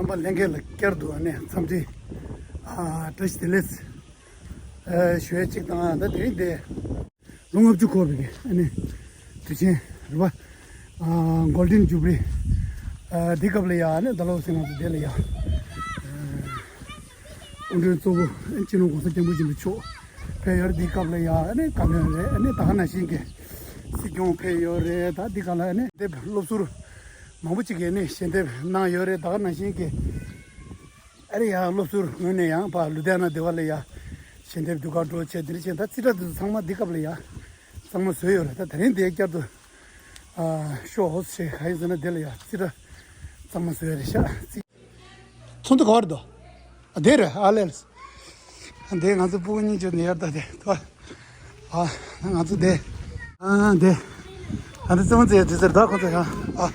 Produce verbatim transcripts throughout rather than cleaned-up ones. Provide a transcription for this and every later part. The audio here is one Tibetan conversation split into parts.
མ་ལྷན་རྒྱས་ལ་བསྐྱར་དུ་ཨ་ནི་འཚམས་འདྲི། ཨ། བཀྲ་ཤིས་བདེ་ལེགས། ཨ། ཞུ་ཡ་གཅིག་དང་ད་དེ་རིང་དེ་ལོ་ལྔ་བཅུ་འཁོར་བའི་ཨ་ནི་དུས་ཆེན་རེད་པ། ཨ། གོལ་ཌེན་ཇུ་བི་ལི། ཨ། འདི་སྐབས་ལ་ཡ་ཨ་ནི་ད་ལོ་སེང་ང་ཚོ་དེ་ལ་ཡ། ཨ། སྐུ་མགྲོན་གཙོ་བོ་སྤྱི་ནོར་༸གོང་ས་༸སྐྱབས་མགོན་ཆེན་པོ་མཆོག་ཕེབས་ཡོད་རེད། འདི་སྐབས་ལ་ཡ་ཨ་ནི་བཀའ་བློན་རེད། ཨ་ནི་ད་ག་ནང་བཞིན་གྱི་སྲིད་སྐྱོང་ཕེབས་ཡོད་རེད། ད་འདི་ག་ལ་ཨ་ནི་དེབ་སློབ་ཟུར་མང་པོ་ཅིག་གིས་ཨ་ནི་ཞལ་འདེབས་གནང་ཡོད་རེད། ད་ག་ནང་བཞིན་གྱི་ཨ་རེ་ཡ་སློབ་ཟུར་ངོས་ནས་ཡང་ཕ་ལུ་དྷི་ཡ་ན་སྡེ་བ་ལ་ཡ་ཞལ་འདེབས་བསྡུ་ག་འགྲོ་བྱས། དེ་འདྲ་བྱས། ད་རྩིས་ཁྲ་དེ་ཚོ་ཚང་མ་འདི་སྐབས་ལ་ཡ་གཙང་མ་བཟོས་ཡོད་རེད། ད་དེ་རིང་དེ་བསྐྱར་དུ་ཨ་ཤོ་ཧོ་སི་ཆེ་ག་ཡིན་ཟེར་ན་དེ་ལ་ཡ་རྩིས་ཁྲ་གཙང་མ་བཟོས་ཡོད་རེད་ཤག་ཚོན་མདོག་ག་བར་འདུག་ཨ། དེ་རེད། ཨ་ལས། འདི་ང་ཚོ་སྤུ་གུ་གཉིས་ཀྱི་ནས་ཡར་ད་དེ་ད། ཨ། ང་ཚོ་དེ། ཨ། དེ། ཨ། འདི་རྩེད་མོ་རྩེ་ཡ་དེ་ཟེར་ད་ཁོ་ཚོ་ཡང་། ཨ།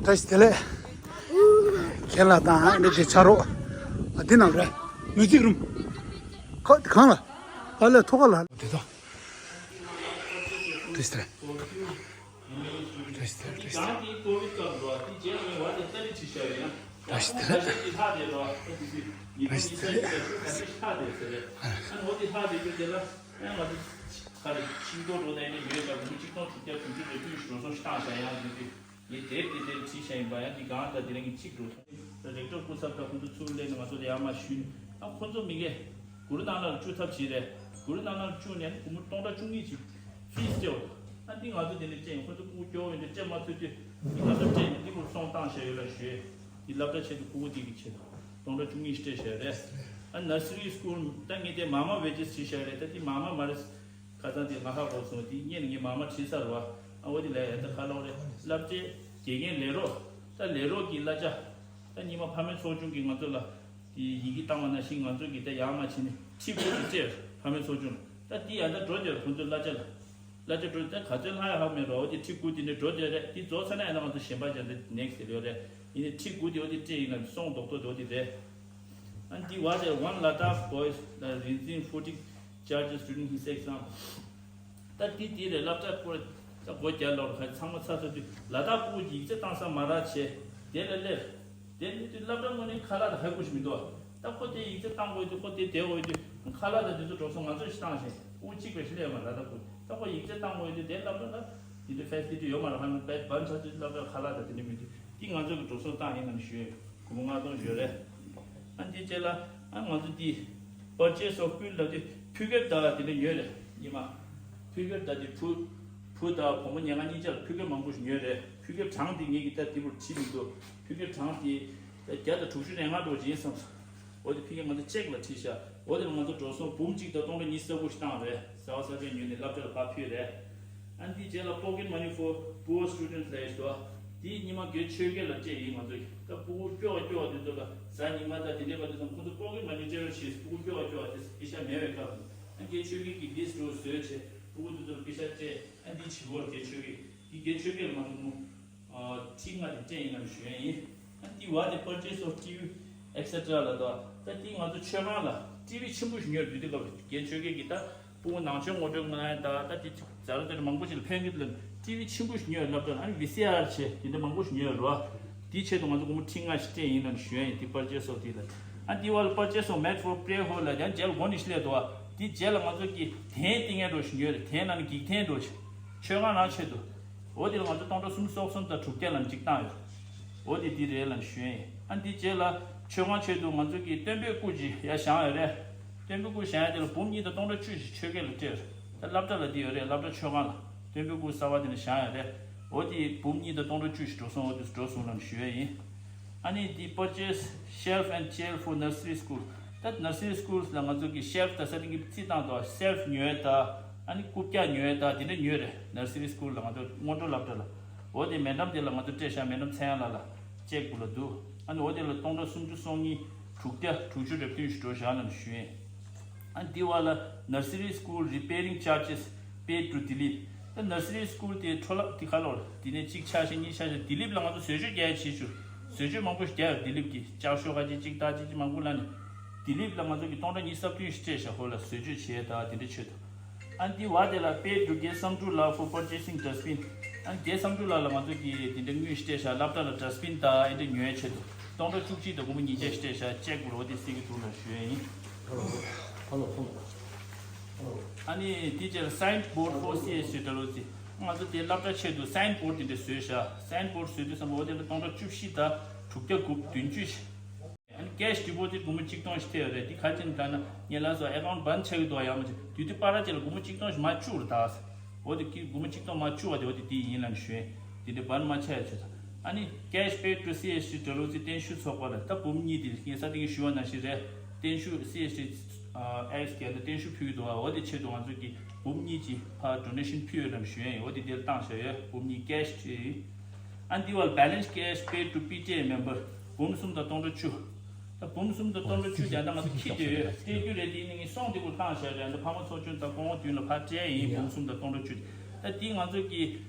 བཀྲ་ཤིས་བདེ་ལེགས། ཁྱེད་ལ་དང་ཨ་འདི་དེ་ཆ་རོགས། ཨ། འདི་ནང་རེད། མིའུ་ཟིག་རུམ། ཁ་གང་ལ། ཨ་ལས་ཐོག་ཁ་ལ་དེ་ད། བཀྲ་ཤིས་བདེ་ལེགས། བཀྲ་ཤིས་བདེ་ལེགས། བཀྲ་ཤིས་བདེ་ལེགས། བཀྲ་ཤིས་བདེ་ལེགས། བཀྲ་ཤིས་བདེ་ལེགས། ཨ། ཁོང་ཚོ་མི་གེ་གུ་རུ་ནང་ལ་བཅུག་ཐབས་བྱས་རེད། གུ་རུ་ནང་ལ་བཅུག་ནས་སྒོར་མོ་སྟོང་ཕྲག་བཅུ་གཉིས་ཅིག་ཕིས་སྤྲད་འོ། ཨ་འདི་ང་ཚོ་དེ་ནས་སྤྲད་ཡིན། ཁོ་ཚོ་སྤུ་གུ་སྐྱོ་བོ་ཡིན་དུས་སྤྲད་མ་ཐུབ་དུས་འདི་ང་ཚོ་སྤྲད་ནས་འདི་སྐོར་ཚོང་བཏང་བཞག་ཡོད་ལ་ཞུས། འདི་སློབ་གྲྭ་ཆེད་དུ་སྤུ་གུ་འདི་གི་ཆེད་དུ་སྟོང་ཕྲག་བཅུ་གཉིས་སྤྲད་བཞག་རེད། ཨ་ནར་སི་རི་སྐུལ་ད་ངས་དེ་མ་མ་བེད་སྤྱོད་བྱས་བཞག་རེད། ད་འདི་མ་མ་མ་རེད། ཁ་སང་དེ་ང་ཧ་གོ་སོང་། དེ་སྔོན་ངས་མ་མ་བྲིས་ཚར་བ། ཨ་འོ་དེ་ལས་ད་ཁ་ལོག་རེད། སློབ་གྲྭའི་དགེ་རྒན་ལས་རོགས། ད་ལས་རོགས་ཀྱི་གླ་ཆ། ད་སྔོན་མ་ཕ་མའི་ཚོགས་ཆུང་གིས་ང་ཚོ་ལ་དེ་ཡི་གེ་བཏང་བ་ནང་བཞིན་ང་ཚོ་གིས་ད་ཡར་མར་ཕྱིན་ནས་ཁྲི་དགུ་དེ་སྤྲད། ཕ་མའི་ཚོགས་ཆུང་ལ། ད་དེ་ཡར་ད་འགྲོ་རྒྱུར་ཁོང་ཚོའི་གླ་ཆ་ལ། གླ་ཆ་འགྲོ་ད་ག་ཚོད་ལྷག་ཡོད་ཧ་མེད་རོ། འོ་དེ་ཁྲི་དགུ་དེ་ནས་འགྲོ་རྒྱུ་རེད། དེ་རྫོགས་ཚར་ན་ཡང་ན་ང་ཚོ་གཞན་པ་ཅང་ད་ནེག་སི་ཊི་དེ་ཡོད་རེད། ཡིན་ནའི་ཁྲི་དགུ་དེ་འོ་དེ་སྤྲད་ཡིན་ན་སོང་རྡོག་རྡོག་དེ་འོ་དེ་རེད། And the other one Ladakh boys, the Rinzin forty charges during his exam. ད་དེ་དེ་རེད། སློབ་གྲྭ་སྐོར་ད་སྒོ་རྒྱག་ལོག་ཁ་ཚང་མ་ཚར་ཚར་དུས་ལ་དྭགས་སྐོར་ཡིག་ཚད་བཏང་ས་མ་རག་བྱས་དེ་ལ་སླེབས། དེ་ནི་དུས་སློབ་གྲྭ་དངོས་གནས་ཁ་ལག་དང་ཧ་གོ་ཞིག་མི་འདུག་ད་ཁོ་དེ་ཡིག་ཚད་བཏང་དགོས་དུས་ཁོ་དེ་བསྡད་དགོས་དུས་ཁ་ལག་དང་དེ་ཚོ་འགྲོ་སོང་ང་ཚོས་ཤིག་བཏང་ཞིང་སྐོར་གཅིག་པའི་ཤི་ལས་མ་ལ་དྭགས་སྐོར་ད་ཁོ་ཡིག་ཚད་བཏང་དགོས་དུས་དེ་སློབ་གྲྭ་ལ་དེ་དུས་ཕེ་སི་ལི་ཊི་ཡོད་མ་རེད། ཧ་མི་པད་བན་ཚ་དུས་སློབ་གྲྭ་ཁ་ལག་དང་དེ་འདྲ་མི་འདུག་དེ་ང་ཚོ་གི་འགྲོ་སོང་བཏང་ཡིན་ནམ་ཞུས། སྒོར་མོ་ལྔ་སྟོང་ཡོད་རེད། ཨ་འདི་རྗེས་ལ་ཨ་ང་ཚོ་འདི་པར་ཆེ་སོགས་ཀུན་ལ་དེ་ཕུལ་སྐྱོར་དག་དེ་འདྲ་ཉོས་རེད། ཉི་མ་ཕུལ་སྐྱོར་དག་དེ་བུ་བུ་དང་བུ་མོ་ཉལ་ཁང་གཉིས་ཆར་ཕུལ་སྐྱོར་མང་པོ་ཞིག་ཉོས་རེད། ཕུལ་སྐྱོར་གྲངས་དེ་ངེད་ཀྱི་ད་དེ་བུར་བྲིས་མི་འདུག་ཕུལ་སྐྱོར་གྲངས་དེ་བརྒྱ་དང་དྲུག་ཅུ་རེ་ལྔ་འགྲོ་ཅིག་ཡིན་བསམ་སོང་། འོ་དེ་ཕུལ་སྐྱོར་ང་ཚོ་ཅེག་ལ་བྲིས་ཤག་འོ་དེ་ལ་ང་ཚོ་འགྲོ་སོང་འབུམ་གཅིག་དང་སྟོང་ཕྲག་ཉི་ཤུ་རྩ་དགུ་ཞིག་བཏང་རེད། གསར་པ་གསར་པ་ཉོས་ནས་སློབ་གྲྭ་ལ་ཕར་ཕུལ་རེད། ཨ་འདི་རྗེས་ལ་pocket money for poor students ལབ་ཡོད་དོ། དེ་ཉི་མ་དགེ་ཆོས་རྒྱལ་ལ་སྤྲད་ཡིན། ང་ཚོ་ད་སྤུ་གུ་སྐྱོ་བ་སྐྱོ་བ་དེ་ཚོ་ལ་གཟའ་ཉི་མ་དང་དེ་འདྲའི་བར་དུ་ཙམ་ཁོ་ཚོ་pocket money སྤྲད་རོགས་བྱེད། སྤུ་གུ་སྐྱོ་བ་སྐྱོ་བ་དེ་པེ་ཤ་མེད་པའི་སྐབས་སུ་ཨ་དགེ་ཆོས་རྒྱལ་གྱི་ལིས་ཊི་འདྲ་བཟོས་བྱས་སྤུ་གུ་དེ་ཚོ་ལ་པེ་ཤ་སྤྲད། ཨ་འདི་བྱེད་སྒོ་དགེ་ཆོས་རྒྱལ་དེ་དགེ་ཆོས་རྒྱལ་ང་ཚོ་མོ་ཁྲི་ལྔ་དེ་སྤྲད་ཡིན་ལབ་ཞུ་ཡ་ཡིན། ཨ་འདི་བ་དེ་purchase of T V et cetera ལ་དང་ད་འདི་ང་ཚོ་མཆོད་ཁང་ལ་ཊི་ཝི་ཆེན་པོ་ཞིག་ཉོས་འདུག་དེ་སྐབས་དགེ་ཆོས་རྒྱལ་གྱིས་ད་སྤུ་གུ་ནང་ཆོས་ངོ་སྤྲོད་གནང་ཡ་ད་ད་དེ་ཛ་ར་ཛ་ར་མང་པོ་ཞིག་ལ་ཕན་གྱི་འདུག་ལབ་ནས་ཊི་ཝི་ཆེན་པོ་ཞིག་ཉོས་ལབ་དང་ཨ་ནི་ཝི་སི་ཨར་བྱས་དེ་འདྲ་མང་པོ་ཞིག་ཉོས་རོ། དེའི་ཆེད་དུ་ང་ཚོ་སྒོར་མོ་ཁྲི་ལྔ་ཞིག་སྤྲད་ཡིན་ལབ་ནས་ཞུ་ཡ་ཡིན། དེ་པར་ཆེ་སོགས་དེ་ལ་ཨ་འདི་བ་ལ་པར་ཆེ་སོགས་མེད་ཧྥོར་པྲེ་ཧོ་ལ་ཡང་རྗེས་ལ་སྒོ་ནས་ཞིག་སླེབས་འདུག་བ། དེ་རྗེས་ལ་ང་ཚོ་གི་གདན་སྟེང་ངེ་འགྲོ་ཞིག་ཉོས་རེད། གདན་ནང་ནས་འགྱིག་གདན་འགྲོ་ཞིག་མཆོད་ཁང་ནང་ཆེད་དུ། འོ་དེ་ལ་ང་ཚོ་སྟོང་ཕྲག་སུམ་ཅུ་སོ་གསུམ་དང་དྲུག་བརྒྱ་ལ་གཅིག་བཏང་ཡོད། འོ་དེ་དེ་རེད་ལབ་ཞུ་ཡིན། ཨ་འདི་རྗེས་ལ་མཆོད་ཁང་ཆེད་དུ་ང་ཚོ་གི་སྟོན་པའི་སྐུ་ཅིག་ཡར་བཞེངས་ཡོད་རེད། སྟོན་པའི་སྐུ་བཞེངས་ཡ་དེ་ལ་འབུམ་གཉིས་དང་སྟོང་ཕྲག་བཅུ་ཞིག་ཆོས་སྐད་ལ་སྤྲད་ཡོད་རེད། ད་སློབ་གྲྭ་ལ་དེ་ཡོད་རེད། སློབ་གྲྭ་མཆོད་ཁང་ལ་སྟོན་པའི་སྐུ་གསར་པ་དེ་ནས་བཞེངས་ཡོད་རེད། འོ་དེ་འབུམ་གཉིས་དང་སྟོང་ཕྲག་བཅུ་ཞིག་འགྲོ་སོང་། འོ་དེ་འགྲོ་སོང་ལབ་ཞུ་ཡ་ཡིན། ཨ་ནི་དེ་purchase shelf and chair for nursery school། ད་nursery schools ལ་ང་ཚོ་གི་ཤེལ་ཕུ་དང་ས་སྟེང་གི་རྩིག་བཏང་དང་ཤེལ་ཕུ་ཉོས་ཡ་ད་ཨ་ནི་རྐུབ་བཀྱག་ཉོས་ཡ་ད་དེ་འདྲ་ཉོས་རེད། nursery school ལ་ང་ཚོ་སྔོན་འགྲོ་སློབ་གྲྭ་ལ། འོ་དེ་མེ་ཌམ་དེ་ལ་ང་ཚོ་སྤྲད་ཤག་མེ་ཌམ་ཚེ་དབྱངས་ལགས་ལ་ཅེག་བུ་ལ་འདུག་ཨ་ནི་འོ་དེ་ལ་སྟོང་ཕྲག་སུམ་ཅུ་སོ་གཉིས་དྲུག་བརྒྱ་དྲུག་ཅུ་རེ་བདུན་ཞིག་འགྲོ་བཞག་ལབ་ཞུ་ཡིན། ཨ་འདི་བ་ལ་nursery school repairing charges paid to Dilip། ད་nursery school དེ་འཕྲོ་བརླག་དེ་ཁ་ལོར་དེ་ནས་གཅིག་ཆ་ཤས་གཉིས་ཆ་ཤས་དི་ལིབ་ལ་ང་ཚོ་བཟོ་བཅོས་རྒྱག་ཡ་བྱེད་ཆུ་བཟོ་བཅོས་མང་པོ་ཞིག་རྒྱག་ཡོད། དི་ལིབ་ཀྱི་ལྕགས་ཤོག་ཁ་ཅིག་ཅིག་ཏག་ཅིག་ཅིག་མང་པོ་ལ་ནས་དི་ལིབ་ལ་ང་ཚོ་གི་སྟོང་ཕྲག་ཉི་ཤུ་རྩ་བདུན་ཞིག་སྤྲད་ཤག་ཧོ་ལ་བཟོ་བཅོས་བྱས་ད་དེ་འདྲ་ཆོད་དོ། ཨ་འདི་བ་དེ་ལ་paid to Gesam Trulove for purchasing dustbin། ཨ་ནི་དེ་བསམ་འགྲུབ་ལགས་ལ་ང་ཚོ་གིས་དེ་འདྲའི་དངུལ་ཞིག་སྤྲད་ཤག་སློབ་གྲྭ་ལ་ཌ་སི་པིན་དང་ཨེ་འདྲ་ཉོ་ཡའི་ཆེད་དུ་སྟོང་ཕྲག་བཅུ་གཅིག་དང་སྒོར་མོ་ཉིས་བརྒྱ་ཞིག་སྤྲད་ཤག་ཅེག་པུ་རོ་དེ་སྲིད་ཀྱི་འདུག་ལ་ཞུ་ཡ་ཡིན། ཧ་ལོ་ཧ་ལོ་ཧ་ལོ། ཨ་ནི་དེ་རྗེས་ལ་སའིན་བོར་ཌི་ཕོར་སི་ཨེས་ཊི་ཌི་ལོ་ཙི། ང་ཚོ་དེ་སློབ་གྲྭ་ཆེད་དུ་སའིན་བོར་ཌི་དེ་འདྲ་བཟོས་ཤག་སའིན་བོར་ཌི་བཟོས་དུས་ཙམ་པ་འོ་དེ་ལ་སྟོང་ཕྲག་བཅུ་བཞི་དང་དྲུག་བརྒྱ་དགུ་བདུན་ཅུ་ཞིག་ཨ་ནི་ཀེཤ་ཌི་པོ་ཟིཊ་སྒོར་མོ་གཅིག་སྟོང་ཞིག་ཐེབས་ཡོད་རེད། དེ་ག་རེ་བྱས་ནས་ད་ན་ངས་ལབ་སོང་ཨེ་ཀའུན་ཊི་བན་ཆགས་ཀྱི་འདུག་ཡག་མོ་བྱས་དུས་དེ་པར་ར་ཅིག་ལ་སྒོར་མོ་གཅིག་སྟོང་ཞིག་མར་བཅུག་རེད་ད། འོ་དེ་གི་སྒོར་མོ་གཅིག་སྟོང་མར་བཅུག་པ་དེ་འོ་དེ་དེ་ཡིན་ལབ་ནས་ཞུ་ཡིན། དེ་འདྲའི་བན་མ་ཆགས་ཡ་བྱས་ཙང་ཨ་ནི་cash paid to C S T Tralodzi བརྟན་བཞུགས་ཚོགས་པ་ལ་ད་འབུམ་གཉིས་དེ་ངས་ས་སྟེང་གི་ཞུ་བ་ནང་བཞིན་རེད། བརྟན་བཞུགས་C S T ཨེག་སི་གལ་ཏེ་བརྟན་བཞུགས་ཕུལ་གྱི་འདུག་བ། འོ་དེ་ཆེད་དུ་ང་ཚོ་གིས་འབུམ་གཉིས་ཀྱི་ཕར་ཌོ་ནེ་ཤན་ཕུལ་ཡོད་ལབ་ཞུ་ཡ་ཡིན། འོ་དེ་དེར་བཏང་བཞག་ཡོད། འབུམ་གཉིས་ཀེཤ་ཨ་འདི་བར་balance cash paid to P T A member འབུམ་གསུམ་དང་སྟོང་ཕྲག་བཅུ། ད་འབུམ་གསུམ་དང་སྟོང་ཕྲག་བཅུ་ཀྱང་ད་ང་ཚོ་ཁྱི་དེ་ཡོད་སྤྲད་རྒྱུ་རེད། དེ་ནི་ངས་སོང་དེ་གུར་བཏང་བཞག་རེད། ད་ཕ་མ་ཚོགས་ཆུང་དང་སྐུ་ངོ་བདུན་ལ་ཕར་སྤྲད་ཡིན། འབུམ་གསུམ་དང་སྟོང་ཕྲག་བཅུ། ད་དེ་ང་ཚོ་གི་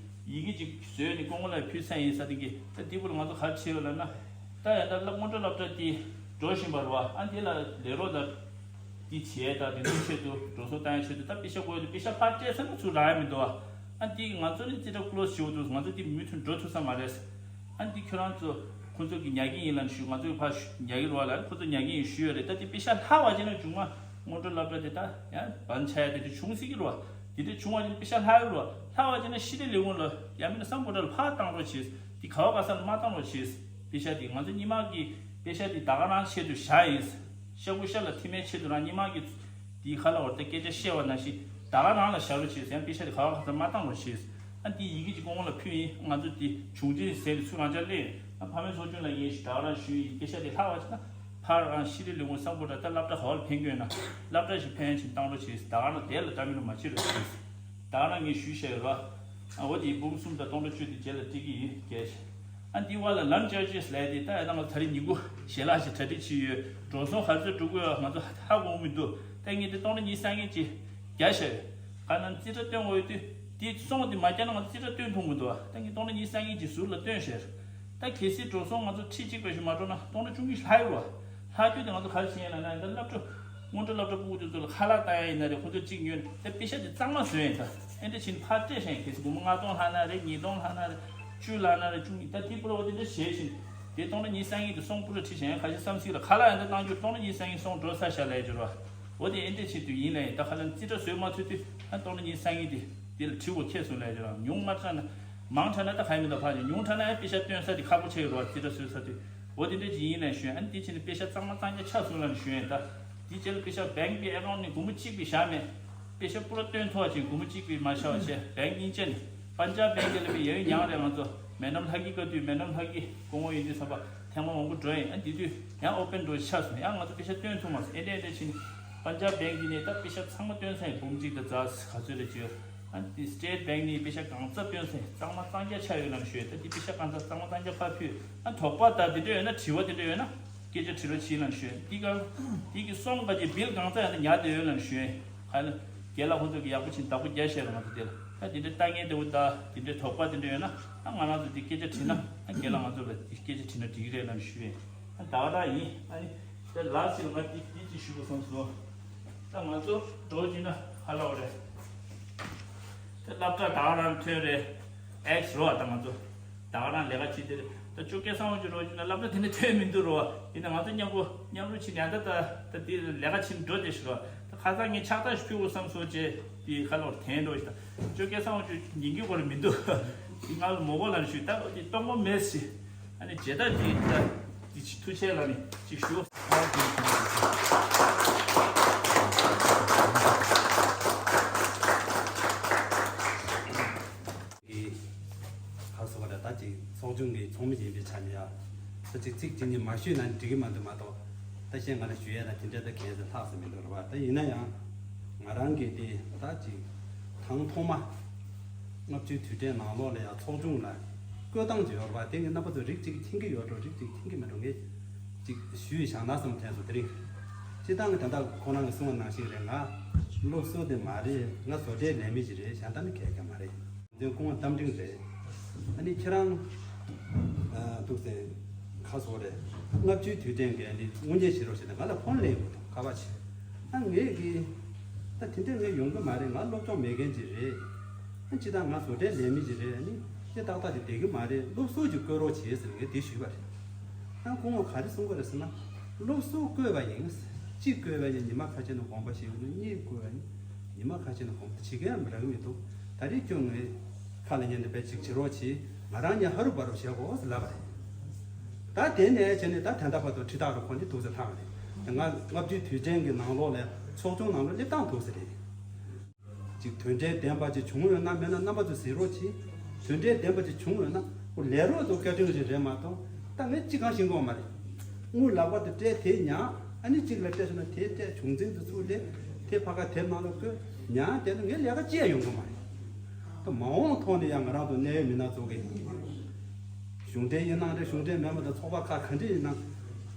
ཡི་གེ་ཅིག་བཟོས་ནས་སྐུ་ངོ་ལ་ཕུལ་ཚར་ཡིན་ས་དེ་གི་ད་དེ་གུར་ང་ཚོ་ག་རེ་བྱས་ཡོད་ལབ་ན། ད་ཡང་ད་སློབ་སྔོན་འགྲོ་སློབ་གྲྭ་དེ་འགྲོ་བཞིན་པ་རེད་བ། ཨ་འདི་ལ་ལས་རོགས་ལ། འདི་བྱས་དང་དེ་ཚོའི་ཆེད་དུ་འགྲོ་སོང་བཏང་ཡའི་ཆེད་དུ་ད་པེ་ཤ་དགོས་ཡོད་དུས་པེ་ཤ་ཕར་སྤྲད་ཚར་ན་ཚུར་རག་ཡ་མི་འདུག་ཨ། ཨ་འདི་ང་ཚོ་ནི་རྩིས་ཁྲ་ཀློ་ཞུ་འདུག་ང་ཚོ་འདི་མུ་མཐུད་འགྲོ་ཐུབ་ས་མ་རེད། ཨ་འདི་ཁྱོད་རང་ཚོ་ཁོ་ཚོ་གི་ཉར་གྱི་ཡིན་ལབ་ནས་ཞུ། ང་ཚོ་གི་ཕར་ཉར་གྱི་རེད་བ་ལབ་ཁོ་ཚོ་ཉར་གྱི་ཡིན་ཞུས་ཡོད་རེད། ད་འདི་པེ་ཤ་ལྷག་པ་བྱས་ན་མཇུག་མ་སྔོན་འགྲོ་སློབ་གྲྭ་དེ་ད་ཡང་བན་ཆགས་ཡ་དེ་འདྲ་བྱུང་སྲིད་ཀྱི་རེད་བ། དེ་འདྲ་བྱུང་བ་བྱས་ན་པེ་ཤ་ལྷག་གི་རེད་བ། ལྷག་པ་བྱས་ན་ཤེས་རིག་ལས་ཁུངས་ལ་ཡང་མིན་ན་སམ་བྷོ་ཊ་ལ་ཕར་བཏང་རོགས་བྱེད། འདི་ག་བ་ག་ས་ལ་མ་བཏང་རོགས་བྱེད། པེ་ཤ་དེ་ང་ཚོ་སྔོན་མ་གི་པེ་ཤ་དེ་ད་ག་རང་ཆེད་དུ་བཞག་ཡིན། ཤ་ཁུ་ཤ་ལ་ཐི་མའི་ཆེད་དུ་རང་སྔོན་མ་གི་དེའི་ཁ་ལ་བར་དུ་སྐད་ཆ་བཤད་པ་ནང་བཞིན་ད་ག་རང་ལ་བཞག་རོགས་བྱེད་ཟེར། ཡང་པེ་ཤ་དེ་ག་བ་ག་ས་མ་བཏང་རོགས་བྱེད། ཨ་འདི་ཡི་གེ་གཅིག་སྐུ་ངོ་ལ་ཕུལ་ཡིན། ང་ཚོ་དེ་བྱུང་རྗེས་ཟེར་ནས་ཚུར་རང་འཇགས་སླེབས་ཡིན། ཨ་ཕ་མའི་ཚོགས་ཆུང་ལ་ངས་ཞིག་ད་ག་རང་ཞུས་ཡིན། པེ་ཤ་དེ་ལྷག་པ་བྱས་ན་ཕར་རང་ཤེས་རིག་ལས་ཁུངས་སམ་བྷོ་ཊ་ད་སློབ་གྲྭ་ག་བ་ལ་ཕན་གྱི་ཡོད་ན་སློབ་གྲྭ་ཞིག་ཕན་ཡ་ཕྱིན་བཏང་རོགས་བྱེད། ད་ག་རང་དེ་ལ་ལྟ་མི་རུ་མ་བྱེད་རོགས་བྱེད། ད་ག་རང་ངས་ཞུས་བཞག་ཡོད་ར། ཨ་འོ་དེ་འབུམ་གསུམ་དང་སྟོང་ཕྲག་བཅུ་དེ་རྗེས་ལ་སྤྲད་ཀྱི་ཡིན། ཀེཤ། ཨ་འདི་བ་ལ་ལམ་ཅར་ཇེས་ལབ་དེ་ད་ཡ་ད་ང་ཚོ་ད་རེས་ཉིན་གུང་ཞལ་ལག་ཞིག་གྲ་སྒྲིག་བྱས་ཡོད། འགྲོ་སོང་ག་ཚོད་འགྲོ་དགོས་ཡོད་ང་ཚོ་ཧ་གོ་གི་མི་འདུག་ད་ངས་དེ་སྟོང་ཕྲག་ཉི་ཤུ་རྩ་གཉིས་ཅིག་བརྒྱབ་བཞག་ཡོད། ག་ན་རྩིས་ཁྲ་སྟོན་དགོས་ཡོད་དུས་དེ་སོང་དེ་མ་བརྒྱབ་ན་ང་ཚོ་རྩིས་ཁྲ་སྟོན་ཐུབ་མི་འདུག་ད་ངས་སྟོང་ཕྲག་ཉི་ཤུ་རྩ་གཉིས་ཅིག་ཟུར་ལ་བཏོན་བཞག་ཡོད། ད་གལ་སྲིད་འགྲོ་སོང་ང་ཚོ་ཁྲི་གཅིག་པ་ཞིག་མ་འགྲོ་ན་སྟོང་ཕྲག་བཅུ་གཉིས་ལྷག་ཡོད་བ། ལྷག་རྒྱུ་དེ་ང་ཚོ་ག་རེ་བྱེད་ཡིན་ལབ་ན་ད་སློབ་ཕྲུག་སྔོན་འགྲོ་སློབ་གྲྭ་ཕྲུ་གུ་དེ་ཚོ་ལ་ཁ་ལག་བཏང་ཡ་ཡིན་ན་རེད། ཁོ་ཚོ་གཅིག་ཉོས་ད་པེ་ཤ་དེ་གཙང་མ་བཟོས་ཡིན། ད་ཨེ་འདྲ་བྱས་ནས་ཕར་སྤྲད་བཞག་ཡིན། གལ་སྲིད་སྒོར་མོ་ལྔ་སྟོང་ལྷག་ན་རེད། ཉིས་སྟོང་ལྷག་ན་རེད། བཅུ་ལྷག་ན་རེད། བཅུ་གཉིས་ད་དེ་པུ་ར་འོ་དེ་འདྲ་བྱས་ཕྱིན་དེ་སྟོང་ཕྲག་ཉི་ཤུ་རྩ་གཉིས་དེ་སོང་པུ་ར་ཁྲི་བཞག་ཡིན། ཁ་ཤས་བསམ་སྲིད་ལ་ཁ་ལག་ཡང་ད་བཏང་རྒྱུ་སྟོང་ཕྲག་ཉི་ཤུ་རྩ་གཉིས་སོང་འགྲོ་ས་ཤ་ལས་སྦྱོར་བ་འོ་དེ་ཨེ་འདྲ་བྱས་དུས་ཡིན་ལ་ཡིན། ད་ཁ་ལག་རྩིས་ཁྲ་བཟོས་མ་ཐུབ་དུས་ཨ་སྟོང་ཕྲག་ཉི་ཤུ་རྩ་གཉིས་དེ་དེ་ལ་བྲིས་འོ་ཁྱེད་སོང་ལས་སྦྱོར་བ་ཉུང་མ་དྲགས་ན། མང་དྲགས་ན་ད་ག་ཡིན་མི་འདུག་ཕར་ནས་ཉུང་དྲགས་ན་ཡང་པེ་ཤ་བཏོན་ས་དེ་ཁག་པོ་ཆགས་ཡོད་རེད་བ། རྩིས་ཁྲ་བཟོས་ས་དེ། འོ་དེ་འདྲ་ཅིག་ཡིན་ལབ་ཞུ་ཡིན། ཨ་ནི་དེ་ཕྱིན་ནས་པེ་ཤ་གཙང་མ་གཙང་རྐྱང་ཆགས་སོང་ལབ་ནས་ཞུ་ཡིན། ད་དེ་རྗེས་ལ་པེ་ཤ་བེང་གི་ཨེ་ཀའུན་ཊི་ནས་སྒོར་མོ་གཅིག་པའི་བཞག་མེད། པེ་ཤ་པུ་ར་བཏོན་ཐུབ་པ་ཅིག་སྒོར་མོ་གཅིག་པའི་མ་བཞག་པ་བྱས་བེང་གཉིས་ཆ་ནས་པན་ཇབ་བེང་གི་ལ་བའི་ཡ་ཡོད་མྱངས་རེད། ང་ཚོ་མེ་ཌམ་ལྷ་སྐྱིད་བཀའ་འདུས་མེ་ཌམ་ལྷ་སྐྱིད་སྐུ་ངོ་ཡིན་དུས་ཙམ་པ་ཐེངས་མ་མང་པོ་འགྲོ་ཡིན། ཨ་དེ་དུས་ཡང་ཨོ་པན་འགྲོ་ཆགས་སོང་། ཡང་ང་ཚོ་པེ་ཤ་བཏོན་ཐུབ་མ་སོང་། ཨེ་འདྲ་ཨེ་འདྲ་ཕྱིན་ནས་པན་ཇབ་བེང་གི་ནས་ད་པེ་ཤ་ཚང་མ་བཏོན་ཚར་ཡིན། འབུམ་གཅིག་དང་ཛ་ག་ཚོད་རེད་ཅེས། ཨ་དེ་སི་ཊེཊ་བེང་ནས་པེ་ཤ་གང་ཚ་བཏོན་ཚེ་གཙང་མ་གཙང་རྐྱང་ཆགས་ཡོད་ལབ་ཞུས། ད་དེ་པེ་ཤ་གང་ཚ་གཙང་མ་གཙང་རྐྱང་ཕར་ཕུལ། ཨ་དོགས་པ་དང་དེ་འདྲ་ཡོད་ན་དྲི་བ་དེ་འདྲ་ཡོད་ན་སྐད་ཆ་དྲི་རོགས་བྱེད་ལབ་ཞུས། དེ་གང་དེ་གི་སོང་ག་ཅིག་བིལ་གང་ཚ་ཡང་ད་ཉར་བསྡད་ཡོད་ལབ་ཞུས། ཧ་ལ་རྒན་ལགས་ཁོང་ཚོ་གི་ཡག་པོ་ཕྱིན་བདག་པོ་རྒྱག་བཤད་རོགས། ང་ཚོ་དེ་ལ་ད་དེ་འདྲ་ལྟ་ངན་དེ་བོ་ད་དེ་འདྲའི་དོགས་པ་དེ་འདྲ་ཡོད་ན་ཨ་ང་རང་ཚོ་དེ་སྐད་ཆ་དྲིས་ན་ཨ་རྒན་ལགས་ང་ཚོ་ལ་དེ་སྐད་ཆ་དྲིས་ན་འགྲིག་གི་རེད་ལབ་ཞུས། ཨ་ད་ག་ད་ཡིན། ཨ་ནི་ད་ལགས་སེ་ང་དེ་དེ་ཅིག་ཞུ་དགོས་བསམ་སོང་། ད་ང་ཚོ་འགྲོ་གི་ན་ཧ་ལ་བ་རེད། ད་སློབ་གྲྭ་ད་ག་རང་ཐོན་རེད། ཨེག་སི་རོ། ད་ང་ཚོ་ད་ག་རང་ལས་ཀ་བྱེད་དེ་རེད། ད་ཅོ་སྐལ་བཟང་དབང་ཕྱུག་རོ་ཅིག་ན་སློབ་གྲྭ་དེ་ནས་ཐོན་མི་འདུག་རོ། ཡིན་ན་ང་ཚོ་མཉམ་པོ་མཉམ་རུབ་བྱེད་ནས་ད་ད་ད་དེ་ལས་ཀ་བྱེད་འགྲོ་དེ་ཞིག་རོ། ད་ཁ་སང་ངས་ཕྱག་རྟགས་ཞིག་ཕུལ་དགོས་བསམ་སོང་བྱས་དེ་ཁ་ལོར་དན་འགྲོ་ཞིག་ད་ཅོ་སྐལ་བཟང་དབང་ཕྱུག་ཉན་གྱི་གོ་རེ་མི་འདུག་དེ་ང་ལ་མོ་གོ་ལ་ཞུས་ད་དེ་གཏོང་གོ་མེད་ཟེར། ཨ་ནི་བྱེད་ཐབས་ཀྱིས་ད་འདི་ཕྱི་ཐུགས་ཆེ་ལ་ནི་ཅིག་ཞུ། གི་ག་སོ་བ་ད་ཅིག་ཚོགས་ཆུང་གི་ཚོགས་མི་ཡིན་པའི་ཆ་ནས་ཡ་ད་ཅིག་ཚིག་ཅིག་ཉིད་མ་ཞུས་ན་འགྲིག་གི་མ་འདུག་མ་གཏོགས་ད་གཞན་ང་ལ་ཞུ་ཡ་ད་དེ་འདྲ་ད་གལ་ཏེ་ལྷག་ས་མི་འདུག་རེད་བ། ད་ཡིན་ན་ཡང་ང་རང་གི་དེ་ད་ཅིག་དང་ཐོག་མ་ལྔ་བཅུའི་དུས་དྲན་ནང་ལོགས་ལ་ཡང་ཚོགས་ཆུང་ལ་བསྐོས་སྟངས་ཅིག་ཡོད་རེད་བ། དེ་གི་རྣམ་པ་ཚོ་རིགས་གཅིག་མཁྱེན་གྱི་ཡོད་འགྲོ་རིགས་གཅིག་མཁྱེན་གྱི་མེད་འགྲོ་ངས་ཅིག་ཞུས་བཞག་ན་བསམ་དྲན་སོང་། དེ་རིང་སྤྱི་བཏང་གི་དོན་དག་ཁོང་རང་གི་གསུང་བ་ནང་བཞིན་རེད། ང་སློབ་ཟུར་དེ་མ་རེད། ང་བཟོ་གྲྭའི་ལས་མི་ཞིག་རེད། གཞན་དག་ནི་གལ་ཀྱང་མ་རེད། འདོན་སྐུ་ངོ་རྟ་མགྲིན་རེད། ཨ་ནི་ཁྱེད་རང་ཨ་འདུག་སེ་ཁ་སོ་རེད། ལྔ་བཅུའི་དུས་དྲན་གྱི་ཨ་ནི་དབུ་འབྱེད་བྱེད་རོགས་བྱས་ཏེ་ང་ལ་ཕོན་སླེབས་ཡོང་གི་འདུག་ཁ་པར་བྱས། ཨ་ངས་གི་ད་དེ་འདྲ་ངས་ཡོང་གི་མ་རེད། ང་སློབ་སྦྱོང་མེད་མཁན་ཅིག་རེད། ཨ་ཅི་ད་ང་བཟོ་གྲྭའི་ལས་མི་ཅིག་རེད། ཨ་ནི་ དེ་ཏག་ཏག་ཅིག་བསྡད་ཀྱི་མ་རེད། སློབ་ཟུར་ཅིག་བསྐོ་རོགས་བྱེད་ཟེར་ངས་དེ་ཞུས་པ་རེད། ཡང་སྐུ་ངོ་ག་རེ་གསུང་གི་རེད་ཟེར་ན། སློབ་ཟུར་བསྐོས་པ་ཡིན། གཅིག་བསྐོས་པ་ཡིན། ཉི་མ་ཁ་ཤས་ནས་དགོངས་པ་བཞེས་དགོས་ན། གཉིས་བསྐོས་པ་ཡིན། ཉི་མ་ཁ་ཤས་ནས་དགོངས་པ་བྱེད་མཁན་ཡང་རག་གི་མི་འདུག་ད་རེས་ཁྱོད་ངའི་ཁ་ལ་ཉན་ནས་བས་ཅིག་བྱེད་རོགས་གྱིས། ང་རང་ཉན་ཧ་རུ་བ་རུ་བྱེད་དགོས་ཟེར་ལབ་པ་རེད། ད་དེ་ནས་བྱས་ནས་ད་ད་ལྟ་བར་དུ་ཁྲི་ཐག་རུ་ཁོ་ནི་འདུག་ཟེར་ལྷག་པ་རེད། ང་ལྔ་བཅུའི་དུས་དྲན་གྱི་ནང་ལོགས་ལ་ཚོགས་ཆུང་ནང་ལ་སླེབས་སྟངས་འདུག་ཟེར་རེད། ཅིག་དོན་འབྲས་ལྡན་པ་ཅིག་བྱུང་ཡོད་ན་མེད་ན་རྣམ་པ་ཚོས་གཟིགས་རོགས་གྱིས། དོན་འབྲས་ལྡན་པ་ཅིག་བྱུང་ཡོད་ན་ཁོ་ལས་རོགས་ཚོ་བཀའ་དྲིན་རེད་རེད་མ་གཏོགས། ད་ངས་ཅི་གང་ཤེས་ཀྱི་ཡོད་མ་རེད། དངུལ་ལག་པ་དེ་སྤྲད་དེ་ཉར། ཨ་ནི་གཅིག་ལ་སྤྲད་སོང་ན་དེ་སྤྲད་བྱུང་འཛིན་དུ་ཚུར་ལེན། དེ་ཕ་ག་དེབ་ནང་ལ་བཀོད་ཉར། དེ་ནི་ངས་ལས་ཀ་ཅི་ཡང་ཡོང་གི་མ་རེད། ད་མ་འོངས་ཐོག་ནས་ཡང་ང་རང་ཚོ་གནད་ཡོད་མི་སྣ་ཚོ་གིས་གཞུང་འབྲེལ་ཡིན་ནའང་རེད། གཞུང་འབྲེལ་མེད་པ་དང་ཚོགས་པ་ཁག་ག་འདྲ་ཡིན་ནའང་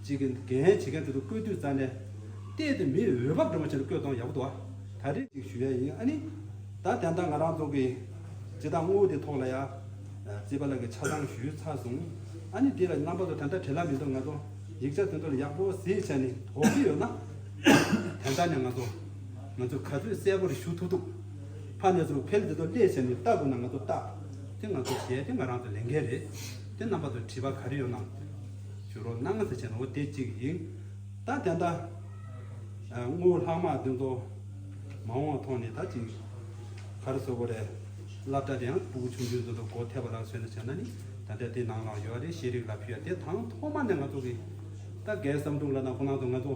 ཅིག་གི་འགན་བྱེད་མཁན་དེ་ཚོ་བསྐོས་དུས་ཙང་ནས་བལྟས་ཏེ་མིའི་འོས་བབ་འདྲ་མ་བྱས་ན་བསྐོས་གཏོང་ཡག་པོ་འདུག་ཨ། ད་རེས་ཅིག་ཞུ་ཡ་ཡིན། ཨ་ནི་ད་དེ་འདྲ་ང་རང་ཚོ་གི་སྤྱི་བཏང་དངུལ་དེ་ཐོག་ལ་ཡ་རྩིས་པ་ལགས་ཀྱིས་ཆ་ཚང་ཞུས་ཚར་སོང་། ཨ་ནི་འདི་ལ་རྣམ་པ་ཚོ་ད་ལྟ་བྲེལ་བ་མི་འདུག་ང་ཚོ་ཡིག་ཆ་དེ་ཚོ་ལ་ཡག་པོ་གཟིགས་བྱས་ནས་དོགས་ཀྱི་ཡོད་ན། དེ་འདྲ་ནས་ང་ཚོ་ང་ཚོ་ག་ཚོད་གསལ་པོ་རེ་ཞུ་ཐུབ་ཐུབ། ཕ་ནས་ཚུར་འཕེལ་དེ་ཚོ་སླེབས་བྱས་ནས་ལྟ་དགོས་ན་ང་ཚོ་ལྟ། དེ་ང་ཚོ་བྱས་དེ་ང་རང་ཚོ་ལས་འགན་རེད། དེ་རྣམ་པ་ཚོ་དྲི་བ་ག་རེ་ཡོད་ན་ཞུ་རོགས་གནང་ཟེར་བྱས་ན་འོ་དེ་གཅིག་ཡིན། ད་དེ་འདྲ་དངུལ་ལྷག་མ་དེ་ཚོ་མ་འོངས་པ་ཐོག་ནས་ད་ཅིག་ག་རེ་ཟེར་དགོས་རེད། སློབ་གྲྭ་དེ་ཡང་ཕྲུ་གུ་ཆུང་ཆུང་ཚོ་དང་སྒོ་ཐེབས་པ་རང་བཟོས་ནས་བྱས་ན་ནི་ད་ལྟ་དེ་ནང་ལ་ཡོད་རེད། ཤེས་རིག་ལ་ཕུལ་ཡ་དེ་དང་ཐོག་མ་ནས་ང་ཚོ་གི་ད་རྒན་བསམ་གྲུབ་ལགས་དང་ཁོང་རྣམ་ཚོ་ང་ཚོ་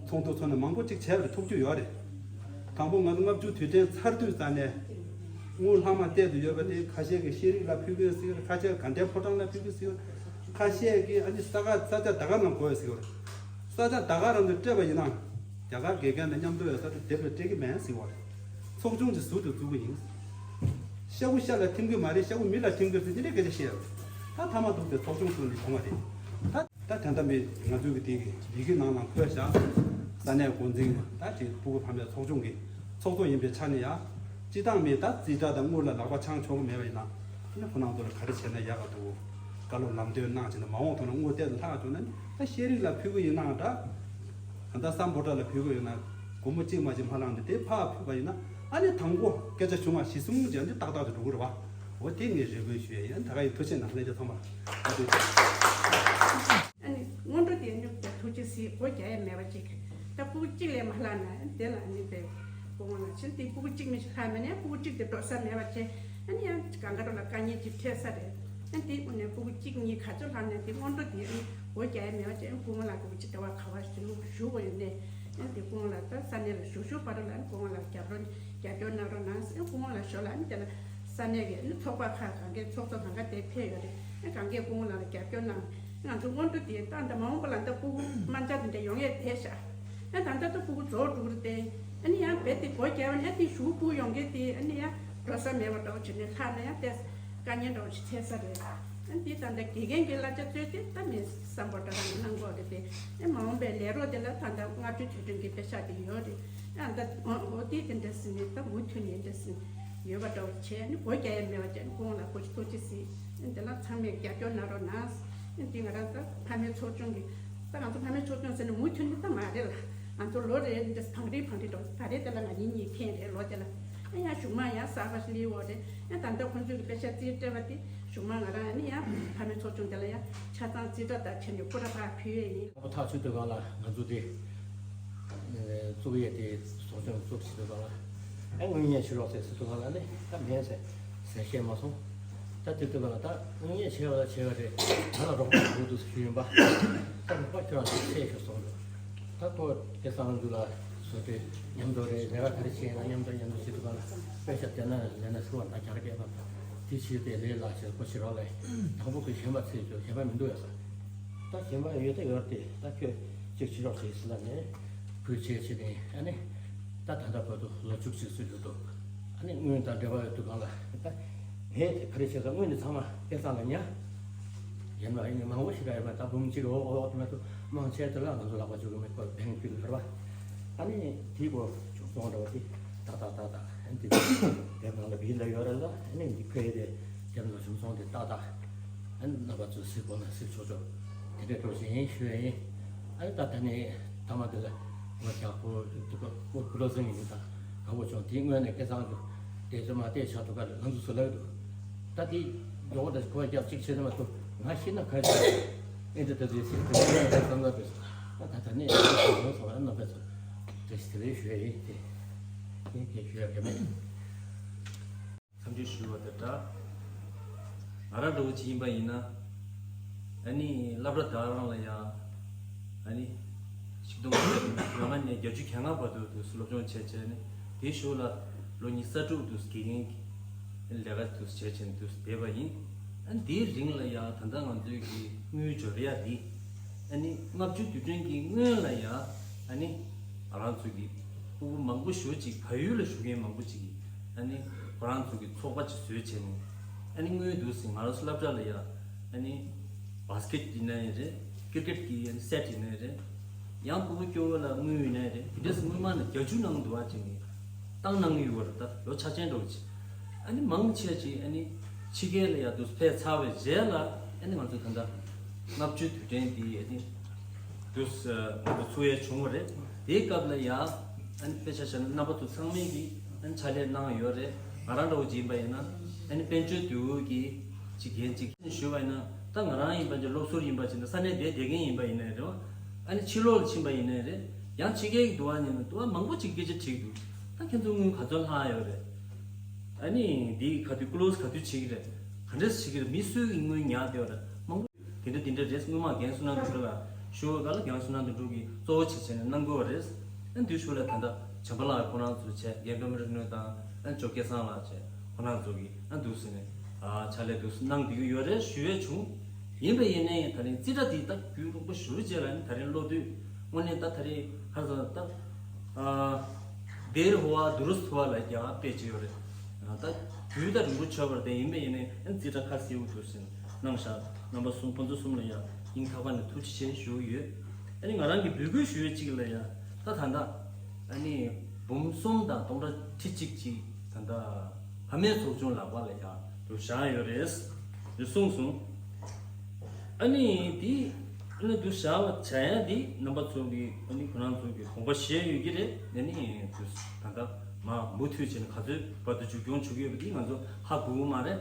ཚོགས་འདུ་ཚོགས་ནས་མང་པོ་ཅིག་བྱས་པ་རེད། ཐུགས་རྒྱུས་ཡོད་རེད། དང་པོ་ང་ཚོ་ལྔ་བཅུ་དུས་དྲན་ཚར་དུས་ཙང་ནས་དངུལ་ལྷག་མ་གཏད་དུ་ཡོད་པ་དེ་ཁ་ཤས་ཀྱིས་ཤེས་རིག་ལ་ཕུལ་གྱི་ཡོད་ཟེར། ཁ་ཤས་དགའ་ལྡན་ཕོ་བྲང་ལ་ཕུལ་གྱི་ཡོད་ཟེར། ཁ་ཤས་ཀྱིས་ཨ་ནི་ས་ག་ས་ཆ་ད་ག་ནང་དགོས་ཡོད་ཟེར། ས་ཆ་ད་ག་རང་དུ་སྤྲད་པ་ཡིན་ན་རྒྱ་གར་དགེ་རྒན་དང་མཉམ་དུ་ཡོད་ས་དེ་དེབ་ལ་སྤྲད་ཀྱི་མེད་ཟེར་བ་རེད། ཚོགས་ཆུང་གི་ཟུར་དུ་བཙུགས་པ་ཡིན། ཤ་ཁུ་ཤ་ལ་ཐིམ་གྱི་མ་རེད། ཤ་ཁུ་མི་ལ་ཐིམ་གྱི་ཟེར་དེ་འདྲའི་སྐད་ཆ་བཤད་ཡོད། ད་མཐའ་མ་ཐུག་དེ་ཚོགས་ཆུང་བཙུགས་ནས་བྱུང་བ་རེད། ད། ད་དེ་འདྲ་མི་ང་ཚོའི་གི་དེ་གི་ལི་གི་ནང་ལ་འཁོད་བཞག་ས་གནས་འགོ་འཛིན་ད་ཅིག་ཕྲུ་གུ་ཕ་མའི་ཚོགས་ཆུང་གི་ཚོགས་གཙོ་ཡིན་པའི་ཆ་ནས་ཡང་སྤྱི་བཏང་མི་ད་རྩིས་ཁྲ་དང་དངུལ་ལ་ལག་པ་འཆང་ཆོག་གི་མེད་པ་ཡིན་ན་ཨ་ནི་ཁོ་རང་ཚོ་ལ་ག་རེ་བྱས་ན་ཡག་ག་འདུག་བཀའ་སློབ་ལམ་སྟོན་གནང་བྱས་ན་མ་འོངས་ཐོག་ན་དངུལ་གཏན་དུ་ལྷག་བྱུང་ན་ནི་ད་ཤེས་རིག་ལ་ཕུལ་གི་ཡིན་ནའང་འདྲ། ད་ལྟ་སམ་བྷོ་ཊ་ལ་ཕུལ་གི་ཡོད་ན་སྒོར་མོ་གཅིག་མ་གཅིག་མ་བླངས་ནས་དེ་ཕར་ཕུལ་བ་ཡིན་ན་ཨ་ནི་དང་པོ་སྐད་ཆ་བྱུང་བ་གཞི་བཟུང་བྱས་ནས་ཏག་ཏག་ཏུ་འགྲོ་གི་རེད་བ། འོ་དེ་ངས་རེ་སྐུལ་ཞུ་ཡ་ཡིན། ད་ག་ཡི་ཐུགས་རྗེ་གནང་། ལྷན་རྒྱས་ཚང་མ་ཨ་ཏུ། ཨ་ནི་སྔོན་འགྲོ་དེ་ནི་ཐུགས་རྗེ་གཟིགས། སྒོ་རྒྱག་ཡ་མེད་པ་ཅིག་ད་ཕྲུ་གུ་གཅིག་ལས་མ་ལྷག་ན་དེ་ལ་ཨ་ནི་དེ་སྐུ་ངོ་ལ་ཕྱིན་ཏེ་ཕྲུ་གུ་གཅིག་མི་ཞིག་ལྷག་མེད་ན་ཕྲུ་གུ་གཅིག་དེ་འགྲོ་ས་མེད་པ་བྱས། ཨ་ནི་ཡང་གང་ག་འགྲོ་ལ་དཀའ་ངལ་ཅིག་འཕྲད་ས་རེད། ཨ་ནི་དེའི་སྒོ་ནས་ཕྲུ་གུ་གཅིག་གཉིས་ག་ཚོད་ལྷག་ན་དེ་སྔོན་འགྲོ་དེ་ཨ་ནི་སྒོ་རྒྱག་ཡ་མེད་པ་བྱས། ཨ་ནི་སྐུ་ངོ་ལ་ཕྲུ་གུ་གཅིག་དེ་བ་ག་བ་ཞིག་ཞུ་དགོས་ཡོད་ནས། ཨ་ནི་དེ་སྐུ་ངོ་ལ་ད་ས་གནས་ལ་ཞུ་ཞུ་བར་དུ་ལ་ཨ་ནི་སྐུ་ངོ་ལ་རྒྱབ་རོགས་རྒྱབ་སྐྱོར་གནང་རོགས་གནང་ཟེར། ཨ་ནི་སྐུ་ངོ་ལ་ཞུ་ལ་ཨ་ནི་དེ་ལ་ས་གནས་ཀྱི་ཨ་ནི་ཚོགས་པ་ཁག་གང་གའི་ཚོགས་གཙོ་གང་ག་དེ་ཕེབས་ཡོད་རེད། ཨ་ནི་གང་གས་སྐུ་ངོ་ལ་རྒྱབ་སྐྱོར་གནང་། ང་ཚོ་སྔོན་འགྲོ་དེ་ད་ད་མ་འོངས་པ་ལ་ད་ཕྲུ་གུ་དམར་འབྱར་དེ་འདྲ་ཡོང་ཡས་བསྡད་ཤག་ཨ་ད་ལྟ་ད་ཕྲུ་གུ་རྫོགས་འགྲོ་གི་རེད་དེ། ཨ་ནི་ཡང་རྦད་དེ་སྒོ་རྒྱག་པ་ནས་དེ་གཞུག་ཕྲུ་གུ་ཡོང་མཁན་དེ་ཨ་ནི་ཡང་འགྲོ་ས་མེད་པ་འདྲ་བོ་བྱས་ནས་ལྷག་ན་ཡང་དེ་དཀའ་ངལ་འདྲ་བོ་ཞིག་འཕྲད་ས་རེད། ཨ་ནི་དེ་ད་ལྟ་དགེ་རྒན་གྱི་གླ་ཆ་རྩོད་དེ་ད་མི་སམ་བྷོ་ཊ་རང་གིས་གནང་གི་རེད་དེ། ཨ་མ་འོངས་པའི་ལས་རོགས་དེ་ལ་ད་ལྟ་ལྔ་བཅུའི་དུས་དྲན་གྱི་པེ་ཤག་དེ་ཡོད་རེད། ཨ་ད་འོ་འོ་དེ་དེ་འདྲ་ཟིན་ནས་ད་མུ་མཐུད་ནས་འདྲ་ཟིན་ཡོད་པ་འདྲ་བོ་བྱས། ཨ་ནི་སྒོ་རྒྱག་ཡ་མེད་པ་བྱས། ཨ་ནི་སྐུ་ངོ་ལ་སྐུ་མཁྱེན་ཐུགས་རྗེ་གཟིགས། ཨ་ནི་དེ་ལ་ཚང་མས་རྒྱབ་སྐྱོར་གནང་རོགས་གནང་། ཨ་ནི་དེ་ང་རང་ད་ཕ་མའི་ཚོགས་ཆུང་གི་ད་ང་ཚོ་ཕ་མའི་ཚོགས་ཆུང་ཟེར་ནས་མུ་མཐུད་ནས་ད་མ་རེད་ལ། ང་ཚོ་ལོ་རེ་འདི་བང་རིམ་བང་རིམ་འགྲོ། ད་རེས་དེ་ལ་ང་གཉིས་གཉིས་འཐེན་རེད་ལོ་དེ་ལ། ཨ་ཡང་གཞུག་མ་ཡང་གསར་པ་ཞིག་སླེབས་ཡོད་རེད། ཨ་ད་ལྟ་ཁོང་ཚོས་ཀྱི་པེ་ཤག་རྩིས་སྤྲད་པ་དེ་གཞུག་མ་ང་རང་ཨ་ནི་ཡང་ཕ་མའི་ཚོགས་ཆུང་དེ་ལ་ཡང་ཆ་ཚང་རྩིས་ཁྲ་དང་བྱས་ནས་སྐུ་ར་ཕར་ཕུལ་ཡས་ཡིན། ཨོ་ཐག་ཆོད་དུས་སྒང་ལ་ང་ཚོ་དེ་ཨ་བཙུགས་ཡས་དེ་ཚོགས་ཆུང་བཙུགས་བྱེད་དུས་སྒང་ལ་ཨ་དངུལ་གཉེར་བྱེད་རོགས་ཟེར་ཟེར་དུས་སྒང་ལ་ཨ་ནི་ད་མེད་ཟེར་ཟེར་བཤད་མ་སོང་། ད་དེ་དུས་སྒང་ལ་ད་དངུལ་གཉེར་བྱས་པ་ལ་བྱས་པ་རེད། ད་ལ་རོགས་པ་དགོས་འདུག་ཟེར་ཞུས་ཡིན་པ། ད་རོགས་པ་ཁྱོད་རང་ཚོ་ཆེ་ཤོས་སོང་འདུག་ད་ཁོ་སྐལ་བཟང་ལྷུན་གྲུབ་ལགས་བཟོ་གྲྭའི་མཉམ་དུ་རེད། ལས་ཀ་ག་རེ་བྱས་ཡིན་ན་མཉམ་དུ་མཉམ་དུ་བྱེད་ཐུབ་པ་ལ་དཔེ་ཆ་དེ་ན་ལས་ན་ཚུར་བ་ད་རྒྱ་ར་སྐད་པ་དེ་བྱས་ཏེ་ལས་ལ་བྱེད་སྒོ་བྱེད་རོགས་ལས། དང་པོ་གི་གཞན་པ་ཚེ་ཆོག་གཞན་པ་མི་འདུག་ཡ་ས། ད་གཞན་པ་ཡོད་ད་ཡོད་དེ་ད་ཁྱོད་ཅིག་བྱེད་རོགས་བྱེད་ཟེར་ལ་ནས་བུ་ཆེ་ཆེ་ནས་ཨ་ནི་ད་ད་ལྟ་བར་དུ་ལོ་བཅུ་གཅིག་ཙམ་ཡོད་འདུག་ཨ་ནི་དངུལ་དང་འབྲེལ་བ་ཡོད་དུས་སྒང་ལ་ད་ངས་དེ་ག་རེ་བྱས་ཙང་དངུལ་འདི་ཚང་མ་སྐལ་བཟང་ལ་ཉར། ཡིན་ལ་ཡིན་མང་པོ་ཞིག་ཡོད་པ་ད་འབུམ་གཅིག་འོ་འོ་དེ་མ་གཏོགས་མང་ཆེ་དེ་ལ་ང་ཚོ་ལག་པ་འཇུག་གི་མེད་པ་བེང་ཀི་ལ་ར་བ། ཨ་ནི་དེའི་སྐོར་བྱུང་སོང་འདྲ་བ་དེ་ཏག་ཏག་ཏག་ཏག་ཨ་ནི་དེ་དེབ་ནང་ལ་བིལ་ལ་ཡོད་རེད་ལ། ཨ་ནི་འདི་ཁོའི་དེ་དེབ་ནང་བྱུང་སོང་དེ་ཏག་ཏག་ཨ་ནི་རྣམ་པ་ཚོས་གཟིགས་དགོས་ན་གཟིགས་ཆོག་ཆོག་དེ་འདྲའི་འགྲོ་བཞིན་ཡིན་ཞུ་ཡ་ཡིན། ཨ་ནི་ད་ད་ནི་ཐ་མ་དེ་ལ་ང་རྒྱ་ཁོ་དེ་ཁོ་ཁོ་ལོ་ཟིན་ཡིན་ད་ག་བོ་བྱུང་དེའི་སྔོན་ནས་སྐལ་བཟང་དུ་དེ་ཚོ་མ་བལྟས་ཆགས་འདུག་ག་ལ་ང་ཚོ་སུ་ལབ་འདུག་ད་དེ། མགྱོགས་པོ་དང་གོ་རྒྱག་གཅིག་བྱས་ན་མ་གཏོགས་ང་ཤི་ན་ག་རེ་བྱེད། ཨེ་འདྲ་ད་དུས་སྲིད་དེ་འདྲ་བསམ་བློ་བས་སོང་། ད་ད་ནས་ཡང་ཡོང་སོང་བ་རྣམ་པས་སོང་། དེ་དེ་རེ་ཞུ་ཡ་ཡིན། དེ་དེ་དེ་ཞུ་ཡ་ག་མེད། འཚམས་འདྲི་ཞུ་བ་དང་སྦྲགས། ང་རང་འདྲ་བོ་ཅིག་ཡིན་པ་ཡིན་ན། ཨ་ནི་སློབ་གྲྭ་དག་རང་ལ་ཡང་། ཨ་ནི་ཆིག་སྟོང་དགུ་བརྒྱ་ལྔ་ནས་བརྒྱད་ཅུ་གྱ་ལྔ་བར་དུ་དུ་སློབ་སྦྱོང་བྱས་བྱས་ནས། དེའི་གཞུག་ལ་ལོ་ཉི་ཤུ་རྩ་དྲུག་དུ་དགེ་རྒན་གྱི་ལས་ཀ་དུ་བྱས་བྱས་ནས་དུ་བསྡད་པ་ཡིན། ཨ་ནི་དེའི་རིང་ལ་ཡང་ད་ལྟ་ང་ཚོའི་གི་དངུལ་འབྱོར་ཡ་འདི། ཨ་ནི་ལྔ་བཅུ་དུས་དྲན་གྱི་སྔོན་ལ་ཡང་། ཨ་ནི་ང་རང་ཚོ་གི་ཕྲུ་གུ་མང་པོ་ཞེ་ཅིག་བལ་ཡུལ་ལ་བཞུགས་མཁན་མང་པོ་ཅིག་གིས། ཨ་ནི་ཁོ་རང་ཚོ་གི་ཚོགས་པ་ཅིག་བཟོས་བྱས་ནས། ཨ་ནི་དངུལ་འདུག་ཟིན་ང་རང་ཚོ་སློབ་གྲྭ་ལ་ཡ། ཨ་ནི་བཱ་སི་ཀེ་ཊི་ཡིན་ན་ཡང་རེད། ཀི་རི་ཀེ་ཊི་གི་ཨ་ནི་སེ་ཊི་ཡིན་ན་ཡང་རེད། ཡང་ཕྲུ་གུ་སྐྱོ་བོ་ལ་དངུལ་ཡིན་ན་ཡང་རེད། དེ་འདྲས་སྔོན་མ་ནས་བརྒྱ་ཅུ་ནང་འདུག་ཨ་ཅིག་ནས་བཏང་གནང་གི་ཡོད་པ་རེད། ད་ལོ་ཆ་ཅན་འགྲོ་གི་ཅིག་ཨ་ནི་མང་ཆེ་ཅིག་ཨ་ནི་ཕྱི་རྒྱལ་ལ་ཡ་དུ་ཕེབས་ཚར་བའི་རྗེས་ལ། ཨ་ནི་ང་ཚོ་ད་ལྟ་ལྔ་བཅུ་དུས་དྲན་འདི་ཨ་ནི་དུས་ང་ཚོ་ཚུགས་ཡས་བྱུང་བ་རེད། དེའི་སྐབས་ལ་ཡ། ཨ་ནི་དཔེ་ཆ་བཞག་ན་རྣམ་པ་ཚོ་ཚང་མས་ཀྱིས་ཨ་ནི་ཕྱག་ལས་གནང་ཡོད་རེད། ང་རང་འདྲ་བོ་ཅིག་ཡིན་པ་ཡིན་ན། ཨ་ནི་དཔལ་འབྱོར་དུས་འགོ་གི་ཅིག་འགན་ཅིག་ཞུས་པ་ཡིན་ན། ད་ང་རང་ཡིན་པ་ཅིག་སློབ་ཟུར་ཡིན་པ་ཅིག་ན་ས་གནས་དེ་བསྡད་མཁན་ཡིན་པ་ཡིན་ནའི་རེད་བ། ཨ་ནི་ཕྱི་ལོགས་ལ་ཕྱིན་པ་ཡིན་ནའི་རེད། ཡང་ཕྱི་རྒྱལ་གྱི་འདུག་བ་ཉིན་ན་འདུག་བ་མང་པོ་ཅིག་སྐད་ཆ་དྲིས་འདུག་ད་ཁྱེད་ཚོ་དངུལ་ག་ཚོད་ལྷག་ཡོད་རེད། ཨ་ནི་འདི་ག་དུས་ཀློ་སི་ག་དུས་བྱེད་ཀྱི་རེད། ག་འདྲས་བྱེད་ཀྱི་རེད། མི་སུའི་གི་དངུལ་ཉར་བསྡད་པ་རེད། མང་པོ། དེ་འདྲ་དེ་འདྲ་རེད། སྔོན་མ་རྒན་བསོད་ནམས་དོན་གྲུབ་ལགས་ཞུ་བ་ག་ལ་རྒན་བསོད་ནམས་དོན་གྲུབ་ཀྱིས་གཙོ་བོ་བྱས་བྱས་ནས་གནང་དགོས་པ་རེད། ཨ་ནི་དེའི་ཤུལ་ལ་ད་ལྟ་བྱམས་པ་ལགས་ཁོ་རང་ཚོ་བྱས། རྒན་པད་མ་རིག་གནས་དང་ཨ་ནི་ཇོ་སྐལ་བཟང་ལགས་བྱས། ཁོ་རང་ཚོ་གིས་ཨ་འདུག་ཟེར་ནས་ཨ་ཕྱག་ལས་འདུག་གནང་བསྡད་ཀྱི་ཡོད་རེད་ཞུ་ཡས་བྱུང་། ཡིན་པ་ཡིན་ནའི་ད་རིང་རྩིས་ཁྲ་དེ་ད་རྒྱུན་རིང་པོ་ཞེ་པོ་རྗེས་ལ་ནི་ད་རིང་ཀློག་དུས་དངོས་གནས་ད་ད་རིང་ཁ་སང་ད་ཨ་དེར་ཧོ་བ་དུ་རུ་སུ་བ་ལ་རྒྱ་གར་དཔེ་ཅིག་ཡོད་རེད། ད་དུས་ད་རིང་པོ་ཆགས་པ་རེད་དེ། ཡིན་པ་ཡིན་ནའི་ཨ་ནི་རྩིས་ཁྲ་ཁ་གསལ་པོ་འདུག་ཟེར་ནས་གནང་བཞག་རྣམ་པ་གསུམ་ཁོང་ཚོ་གསུམ་ལ་ཡང་སྙིང་ཐག་པ་ནས་ཐུགས་རྗེ་ཆེ་ཞུ་གི་ཡོད། ཨ་ནི་ང་རང་གི་འབོད་སྐུལ་ཞུ་ཡས་གཅིག་ལ་ཡང་ད་ད་ལྟ་ཨ་ནི་འབུམ་གསུམ་དང་སྟོང་ཕྲག་ཁྲི་གཅིག་ཅིག་ད་ལྟ་ཕ་མའི་ཚོགས་ཆུང་ལག་པ་ལ་ཡང་འདུག་བཞག་ཡོད་རེད། འདི་གསུངས་སོང་། ཨ་ནི་དེ་ཨ་ནི་འདུག་བཞག་པ་བྱ་ཡ་འདི་རྣམ་པ་ཚོ་གི་ཨ་ནི་ཁོ་རང་ཚོ་གི་དགོངས་པ་བཞེས་ཡོད་ཀྱི་རེད། ཨ་ནི་འདུག་ད་ལྟ་མ་མུ་མཐུད་བྱས་ནས་ག་ཚོད་བར་དུ་མཇུག་སྐྱོང་བྱེད་ཀྱི་ཡོད་པ་འདི་ང་ཚོ་ཧ་གོ་གི་མ་རེད།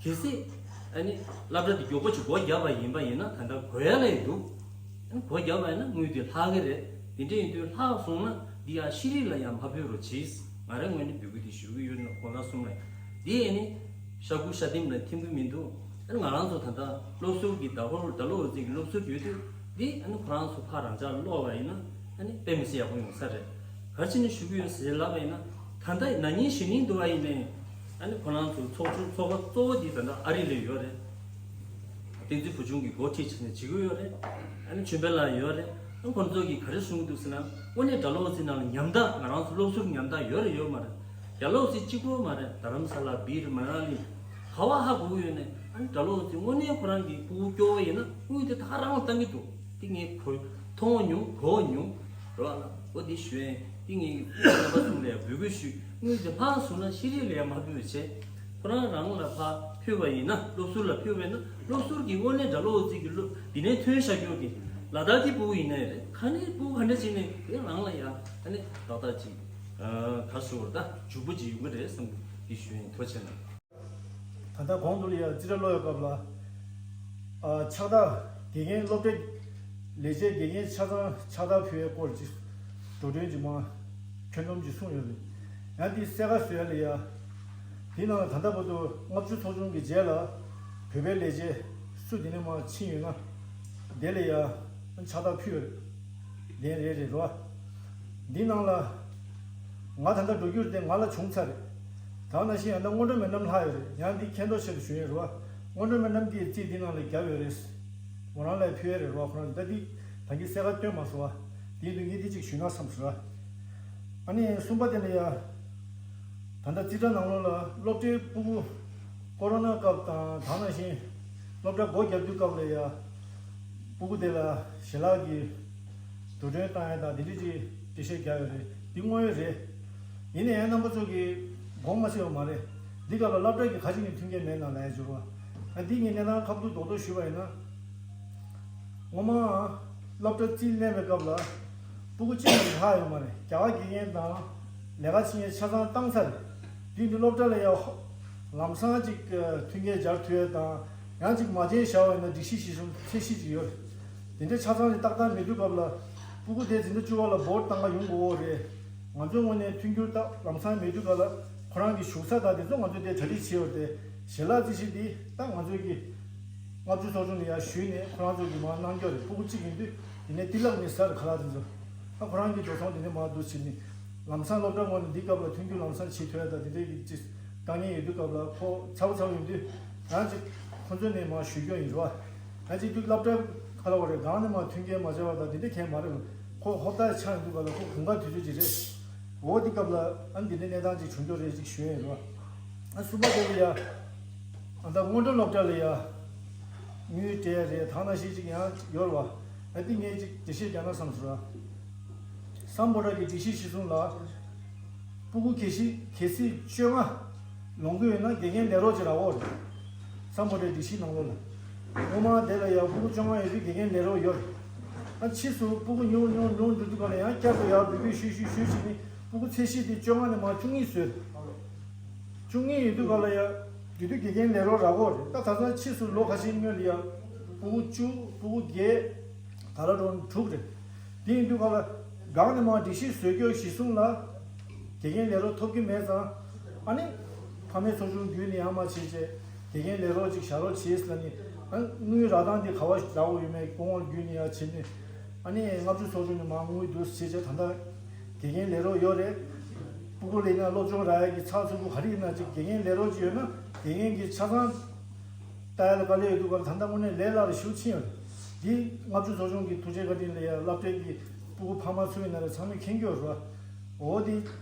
གལ་སྲིད་ཨ་ནི་སློབ་གྲྭ་འདི་མགྱོགས་པོ་ཅིག་སྒོ་བརྒྱབ་པ་ཡིན་པ་ཡིན་ན་ད་ལྟ་དགོས་ཡ་ལ་ཡི་འདུག་ཨ་ནི་སྒོ་བརྒྱབ་པ་ཡིན་ན་དངུལ་འདི་ལྷག་གི་རེད། དེ་འདྲ་ཡིན་དུས་ལྷག་སོང་ན་འདི་ཡང་ཤེས་རིག་ལ་ཡང་མ་ཕུལ་རོགས་གྱིས། ང་རའི་ངོས་ནས་འབོད་སྐུལ་འདི་ཞུ་གི་ཡོད་ན་གོ་ལ་གསུམ་ལ། འདི་ཨ་ནི་ཤ་ཁུ་ཤ་ལྡེམ་ལ་ཐིམ་གི་མི་འདུག་ཨ་ནི་ང་རང་ཚོ་ད་ལྟ་སློབ་ཟུར་གྱི་ཟླ་ཧོར་ཟླ་ལོ་འོ་ཙི་གི་སློབ་ཟུར་ཡོད་དུས་འདི་ཨ་ནི་ཁོ་རང་ཚོ་ཕར་རང་ཅག་ལོག་པ་ཡིན་ན་ཨ་ནི་དཔེ་མི་སྲིད་ཡག་པོ་ཡོང་ས་རེད། ག་རེ་བྱས་ནས་ཞུ་གི་ཡོད་ཟེར་ལབ་པ་ཡིན་ན། ད་ལྟ་ན་ནིང་གཞེས་ནིང་འདུག་པ་ཡིན་ནའི་ཨ་ནི་ཁོ་རང་ཚོ་ཚོགས་ཆུང་ཚོགས་པ་གཙོ་བོ་འདི་ད་ལྟ་ཨ་རི་ལ་ཡོད་རེད། བསྟན་འཛིན་བུ་ཆུང་གིས་འགོ་ཁྲིད་བྱས་ནས་བྱེད་ཀྱི་ཡོད་རེད། ཨ་ནི་ཆོས་འཕེལ་ལགས་ཡོད་རེད། ཨ་ཁོང་ཚོ་གིས་ག་རེ་གསུང་གི་འདུག་ཟེར་ན། དངོས་གནས་ཟླ་ལོ་འོ་ཙི་ནང་ལ་ཉམ་ཐག་ང་རང་ཚོ་སློབ་ཟུར་ཉམ་ཐག་ཡོད་རེད་ཡོད་མ་རེད། ཟླ་ལོ་འོ་ཙི་གཅིག་པོ་མ་རེད། རྡ་རམ་ས་ལ་སྦིར་མ་ན་ལི་ག་བ་ཧ་གོ་གི་ཡོད་ནས། ཨ་ནི་ཟླ་ལོ་འོ་ཙི་དངོས་གནས་ཁོ་རང་གི་ཕྲུ་གུ་སྐྱོ་བོ་ཡིན་ན་དངུལ་དེ་ད་ག་རང་ལ་བཏང་གི་འདུག་དེ་ངས་གོ་མཐོང་མྱོང་གོ་མྱོང་རོགས་ལ་འོ་དེ་ཞུ་ཡན་དེ་ངས་རྣམ་པ་གསུམ་ལ་འབོད་སྐུལ་ཞུས། དངུལ་དེ་ཕར་སོང་ན་ཤེས་རིག་ལ་ཡང་མ་ཕུལ་བ་བྱས། ཁོ་རང་རང་ལ་ཕར་ཕུལ་བ་ཡིན་ན། སློབ་ཟུར་ལ་ཕུལ་བ་ཡིན་ན། སློབ་ཟུར་གྱི་དངོས་གནས་ཟླ་ལོ་འོ་ཙི་གི་སློབ་འདི་ནས་ཐོན་བཞག་རྒྱུ་གི་ལ་དྭགས་ཀྱི་ཕྲུ་གུ་ཡིན་ནའི་རེད། ག་ནས་ཕྲུ་གུ་ག་འདྲ་བྱས་ནས་དེ་རང་ལ་ཡང་ཨ་ནི་ཏག་ཏག་ཅིག་ག་ཞུ་བར་ད་འཇུག་པོ་ཅིག་ཡོང་གི་རེད་བསམ་གི་ཞུ་ཡིན། ཐུགས་རྗེ་ཆེ་གནང་། ད་ལྟ་གོང་དུ་ལ་ཡང་རྩིས་ཁྲ་ཀློག་ཡོད་སྐབས་ལ། ཨ་ཕྱག་རྟགས་དགེ་རྒན་སློབ་གྲྭའི་ལས་བྱེད་དགེ་རྒན་ཆ་ཚང་ཕྱག་རྟགས་ཕུལ་བའི་སྐོར་གྱི་འགྲོ་གྲོན་གྱི་མ་ཁྱོན་བསྡོམས་ཀྱི་གསུངས་ཡོད་རེད། ཡང་དེ་གསལ་ཁ་བཟོ་ཡ་ལ་ཡ། དེའི་ནང་ལ་ད་ལྟ་བར་དུ་ལྔ་བཅུ་ཚོགས་ཆུང་གི་རྗེས་ལ་བོད་པའི་ལས་བྱེད་སུ་དེ་ནས་མར་ཕྱིན་ཡོད་ན་དེ་ལ་ཡ་ཕྱག་རྟགས་ཕུལ་ཡོད་རེད། ལན་རེ་རེ་རོ། འདི་ནང་ལ་ང་ད་ལྟ་འགྲོ་རྒྱུ་དེ་ང་ལ་བྱུང་ཚར་རེད། ད་ནང་བཞིན་ཡང་ན་སྔོན་འགྲོ་མི་རྣམས་ལྷག་ཡོད་རེད། ཡང་འདི་མཁྱེན་རྟོགས་ཆེད་དུ་ཞུ་ཡས་རེད་བ། སྔོན་འགྲོ་མི་རྣམས་ཀྱིས་རྩིས་འདི་ནང་ལ་བརྒྱབ་ཡོད་རེད། མོ་རང་ལ་ཕུལ་ཡས་རེད་རོ། ཁོ་རང་ད་འདི་ད་གིན་གསལ་ཁ་སྟོན་མ་སོང་བ། དེའི་དོན་གྱིས་འདི་གཅིག་ཞུས་ན་བསམ་སོང་ར། ཨ་ནི་གསུམ་པ་དེ་ལ་ཡ། ད་ལྟ་རྩིས་ཁྲ་ནང་ལོགས་ལ་སློབ་གྲྭའི་ཕྲུ་གུ་ཀོ་རོ་ན་སྐབས་དང་ད་ནང་བཞིན་སློབ་གྲྭ་སྒོ་བརྒྱབ་དུས་སྐབས་ལ་ཡ། ཕྲུ་གུ་དེ་ལ་ཞལ་ལག་གི་དུར་ཁྲོད་བཏང་ཡ་དང་དེ་འདྲ་ཅིག་འགྲེལ་བཤད་རྒྱག་ཡོད་རེད། འདི་དངོས་ཡོད་རེད། ཡིན་ན་ཡང་རྣམ་པ་ཚོ་གིས་དགོངས་མ་ཚོམ་ཡོད་མ་རེད། འདི་སྐབས་ལ་སློབ་གྲྭ་གི་ཁ་ཅིག་ནས་མཐུན་རྐྱེན་མེད་ན་ལབ་ཡ་འབྱོར་བ། ཨ་འདི་ངས་གནས་སྟངས་ཁ་ཐུག་རྡོག་རྡོག་ཞུས་པ་ཡིན་ན། སྔོན་མ་སློབ་གྲྭ་རྩིས་ལེན་པའི་སྐབས་ལ་ཕྲུ་གུ་གཅིག་ལས་ལྷག་ཡོད་མ་རེད། རྒྱ་གར་དགེ་རྒན་དང་ལས་ཀ་བྱེད་མཁན་ཆ་ཚང་བཏང་ཚར་རེད། དེ་འདི་སློབ་གྲྭ་ལ་ཡ་ཧོ་ ལམ་སང་ཅིག་མཐུན་རྐྱེན་སྦྱར་ཐུབ་ཡ་དང་། ཡང་ཅིག་མ་བྱན་བཞག་པ་ཡིན་ན་སྒྲིག་གཞི་གཞིར་བཟུང་ཚད་གཞི་ཅིག་ཡོད་རེད། དེ་འདྲའི་ཆ་ཚང་ཅིག་ཏག་ཏག་མེད་དུས་སྐབས་ལ་སྤུ་གུ་དེ་འཛིན་གྲྭ་བཅུ་པ་ལ་བོར་བཏང་ག་ཡོང་དགོས་ཀྱི་རེད། ང་ཚོའི་ངོས་ནས་མཐུན་འགྱུར་ད་ལམ་སང་མེད་དུས་སྐབས་ལ་ཁོ་རང་གི་བཞུགས་ས་དང་དེ་ཚོ་ང་ཚོས་དེ་གྲ་སྒྲིག་བྱས་ཡོད་རེད་དེ། ཞལ་ལག་རྩིས་གཞི་འདི་ད་ང་ཚོས་ཀྱི་ལྔ་བཅུ་ཚོགས་ཆུང་ལ་ཡར་ཞུས་ནས་ཁོ་རང་ཚོ་གིས་མར་གནང་རྒྱུ་རེད། སྤུ་གུ་གཅིག་ཡིན་དུས་དེ་ནས་ཏི་ལག་ནས་ཟ་རེད། ཁ་ལག་དེ་ཚོ། ད་ཁོ་རང་གི་འགྲོ་སོང་དེ་ནས་མར་བསྡུ་བྱས་ནས་ལམ་སང་སློབ་གྲྭ་ངོས་ནས་འདི་སྐབས་ལ་མཐུན་འགྱུར་ལམ་སང་བྱེད་ཐུབ་ཡ་དང་དེ་འདྲའི་གི་ཅིག་དཀའ་ངལ་ཡོད་དུས་སྐབས་ལ་ཁོ་ཚ་པོ་ཚ་པོ་ཡིན་དུས་ཡང་ཅིག་ཁོ་ཚོ་ནས་མར་ཞུ་རྒྱུ་ཡིན་རེད་བ། ཡང་ཅིག་དུས་སློབ་གྲྭ་ཁ་ལ་བ་རེད། སྒང་ནས་མར་མཐུན་རྐྱེན་མ་བྱས་པ་དང་དེ་འདྲ་གང་མ་རེད། ཁོ་ཧོབ་ཏ་ཆགས་ཡོང་དུས་སྐབས་ལ་ཁོ་དགུན་ཁ་དུས་ཚོད་ཅིག་རེད། འོ་འདི་སྐབས་ལ་ཨ་འདི་འདྲའི་གནས་སྟངས་ཅིག་བྱུང་རྒྱུ་རེད་ཅིག་ཞུ་ཡ་ཡིན་རེད་བ། ཨ་གསུམ་པ་དེ་ལ་ཡ། ཨ་ད་སྔོན་འགྲོ་སློབ་གྲྭ་ལ་ཡ། དངུལ་སྤྲད་རེད། ཐང་ན་ཤི་ཅིག་ཡང་ཡོད་རེད་བ། ཨ་འདི་ངས་ཅིག་འགྲེལ་བཤད་རྒྱག་ན་བསམ་སོང་ར། སམ་བྷོ་ཊ་གི་སྒྲིག་གཞི་གཞིར་བཟུང་ལ། སྤུ་གུ་གལ་སྲིད་གལ་སྲིད་བཅོ་ལྔ་ལོངས་ཀྱི་ཡོད་ན་དགེ་རྒན་ལས་རོགས་ཅིག་རག་གི་ཡོད་རེད། སམ་བྷོ་ཊའི་སྒྲིག་གཞིའི་ནང་ལོགས་ལ། སྔོན་མ་དེ་ལ་ཡང་སྤུ་གུ་བཅོ་ལྔ་ཡོད་དུས་དགེ་རྒན་ལས་རོགས་ཡོད་རེད། ཨ་ཕྱིས་སུ་སྤུ་གུ་ཉུང་ཉུང་ཉུང་འགྲོ་དུས་ག་ལ་ཡང་བསྐྱར་དུ་ཡར་འབོད་སྐུལ་ཞུས་ཞུས་ཞུས་བྱས་ནས་སྤུ་གུ་ཚད་གཞི་དེ་བཅོ་ལྔ་ནས་མར་བཅུ་གཉིས་བཟོས་རེད། བཅུ་གཉིས་ཡོད་དུས་ག་ལ་ཡང་དེ་དུས་དགེ་རྒན་ལས་རོགས་རག་གི་ཡོད་རེད། ད་ད་ལྟ་ཕྱིས་སུ་ལོ་ཁ་ཤས་སྔོན་ལ་ཡང་སྤུ་གུ་བཅུ་སྤུ་གུ་བརྒྱད་ད་ལ་འགྲོ་དྲུག་རེད། དེ་ཡིན་དུས་ག་ལ་སྒང་ནས་མར་སྒྲིག་གཞི་བཟོས་རྒྱུ་གཞིར་བཟུང་ལ། དགེ་རྒན་ལས་རོགས་ཐོབ་ཀྱི་མེད་ཙང་། ཨ་ནི། ཕ་མའི་ཚོགས་ཆུང་བརྒྱུད་ནས་ཡར་མར་བྱས་བྱས། དགེ་རྒན་ལས་རོགས་ཅིག་བཞག་རོགས་བྱས་ལབ་ནས། ཨ་ནི་དངུལ་རག་སྟངས་འདི་ག་པར་རག་གི་ཡོད་མེད་སྐུ་ངོ་བརྒྱུད་ནས་ཡར་བྱས་ནས། ཨ་ནི་ལྔ་བཅུ་ཚོགས་ཆུང་ནས་མར་དངུལ་བསྡུ་བྱས་བྱས། ད་ལྟ་དགེ་རྒན་ལས་རོགས་ཡོད་རེད། སྤུ་གུ་ལ་ཡིན་ན་སློབ་སྦྱོང་རག་ཡ་གི་ཚགས་ཚུད་པོ་ག་རེ་ཡིན་ན་ཅིག་དགེ་རྒན་ལས་རོགས་ཅིག་ཡོད་ན་དགེ་རྒན་གྱིས་ཆ་ཚང་ལྟ་ཡ་ལ་དཀའ་ལས་ཡོད་དུས་སྐབས་ལ་ད་ལྟ་དངོས་གནས་ལས་སླ་རུ་ཞེ་པོ་ཕྱིན་ཡོད་རེད། འདི་ལྔ་བཅུ་ཚོགས་ཆུང་གི་ཐུགས་རྗེ་བཀའ་དྲིན་ལ་ཡ་སློབ་གྲྭའི་གི་སྤུ་གུ་ཕ་མ་ཚོ་ཡིན་ན་རེད། ཚང་མས་མཁྱེན་གྱི་ཡོད་རེད་བ། འོ་འདི་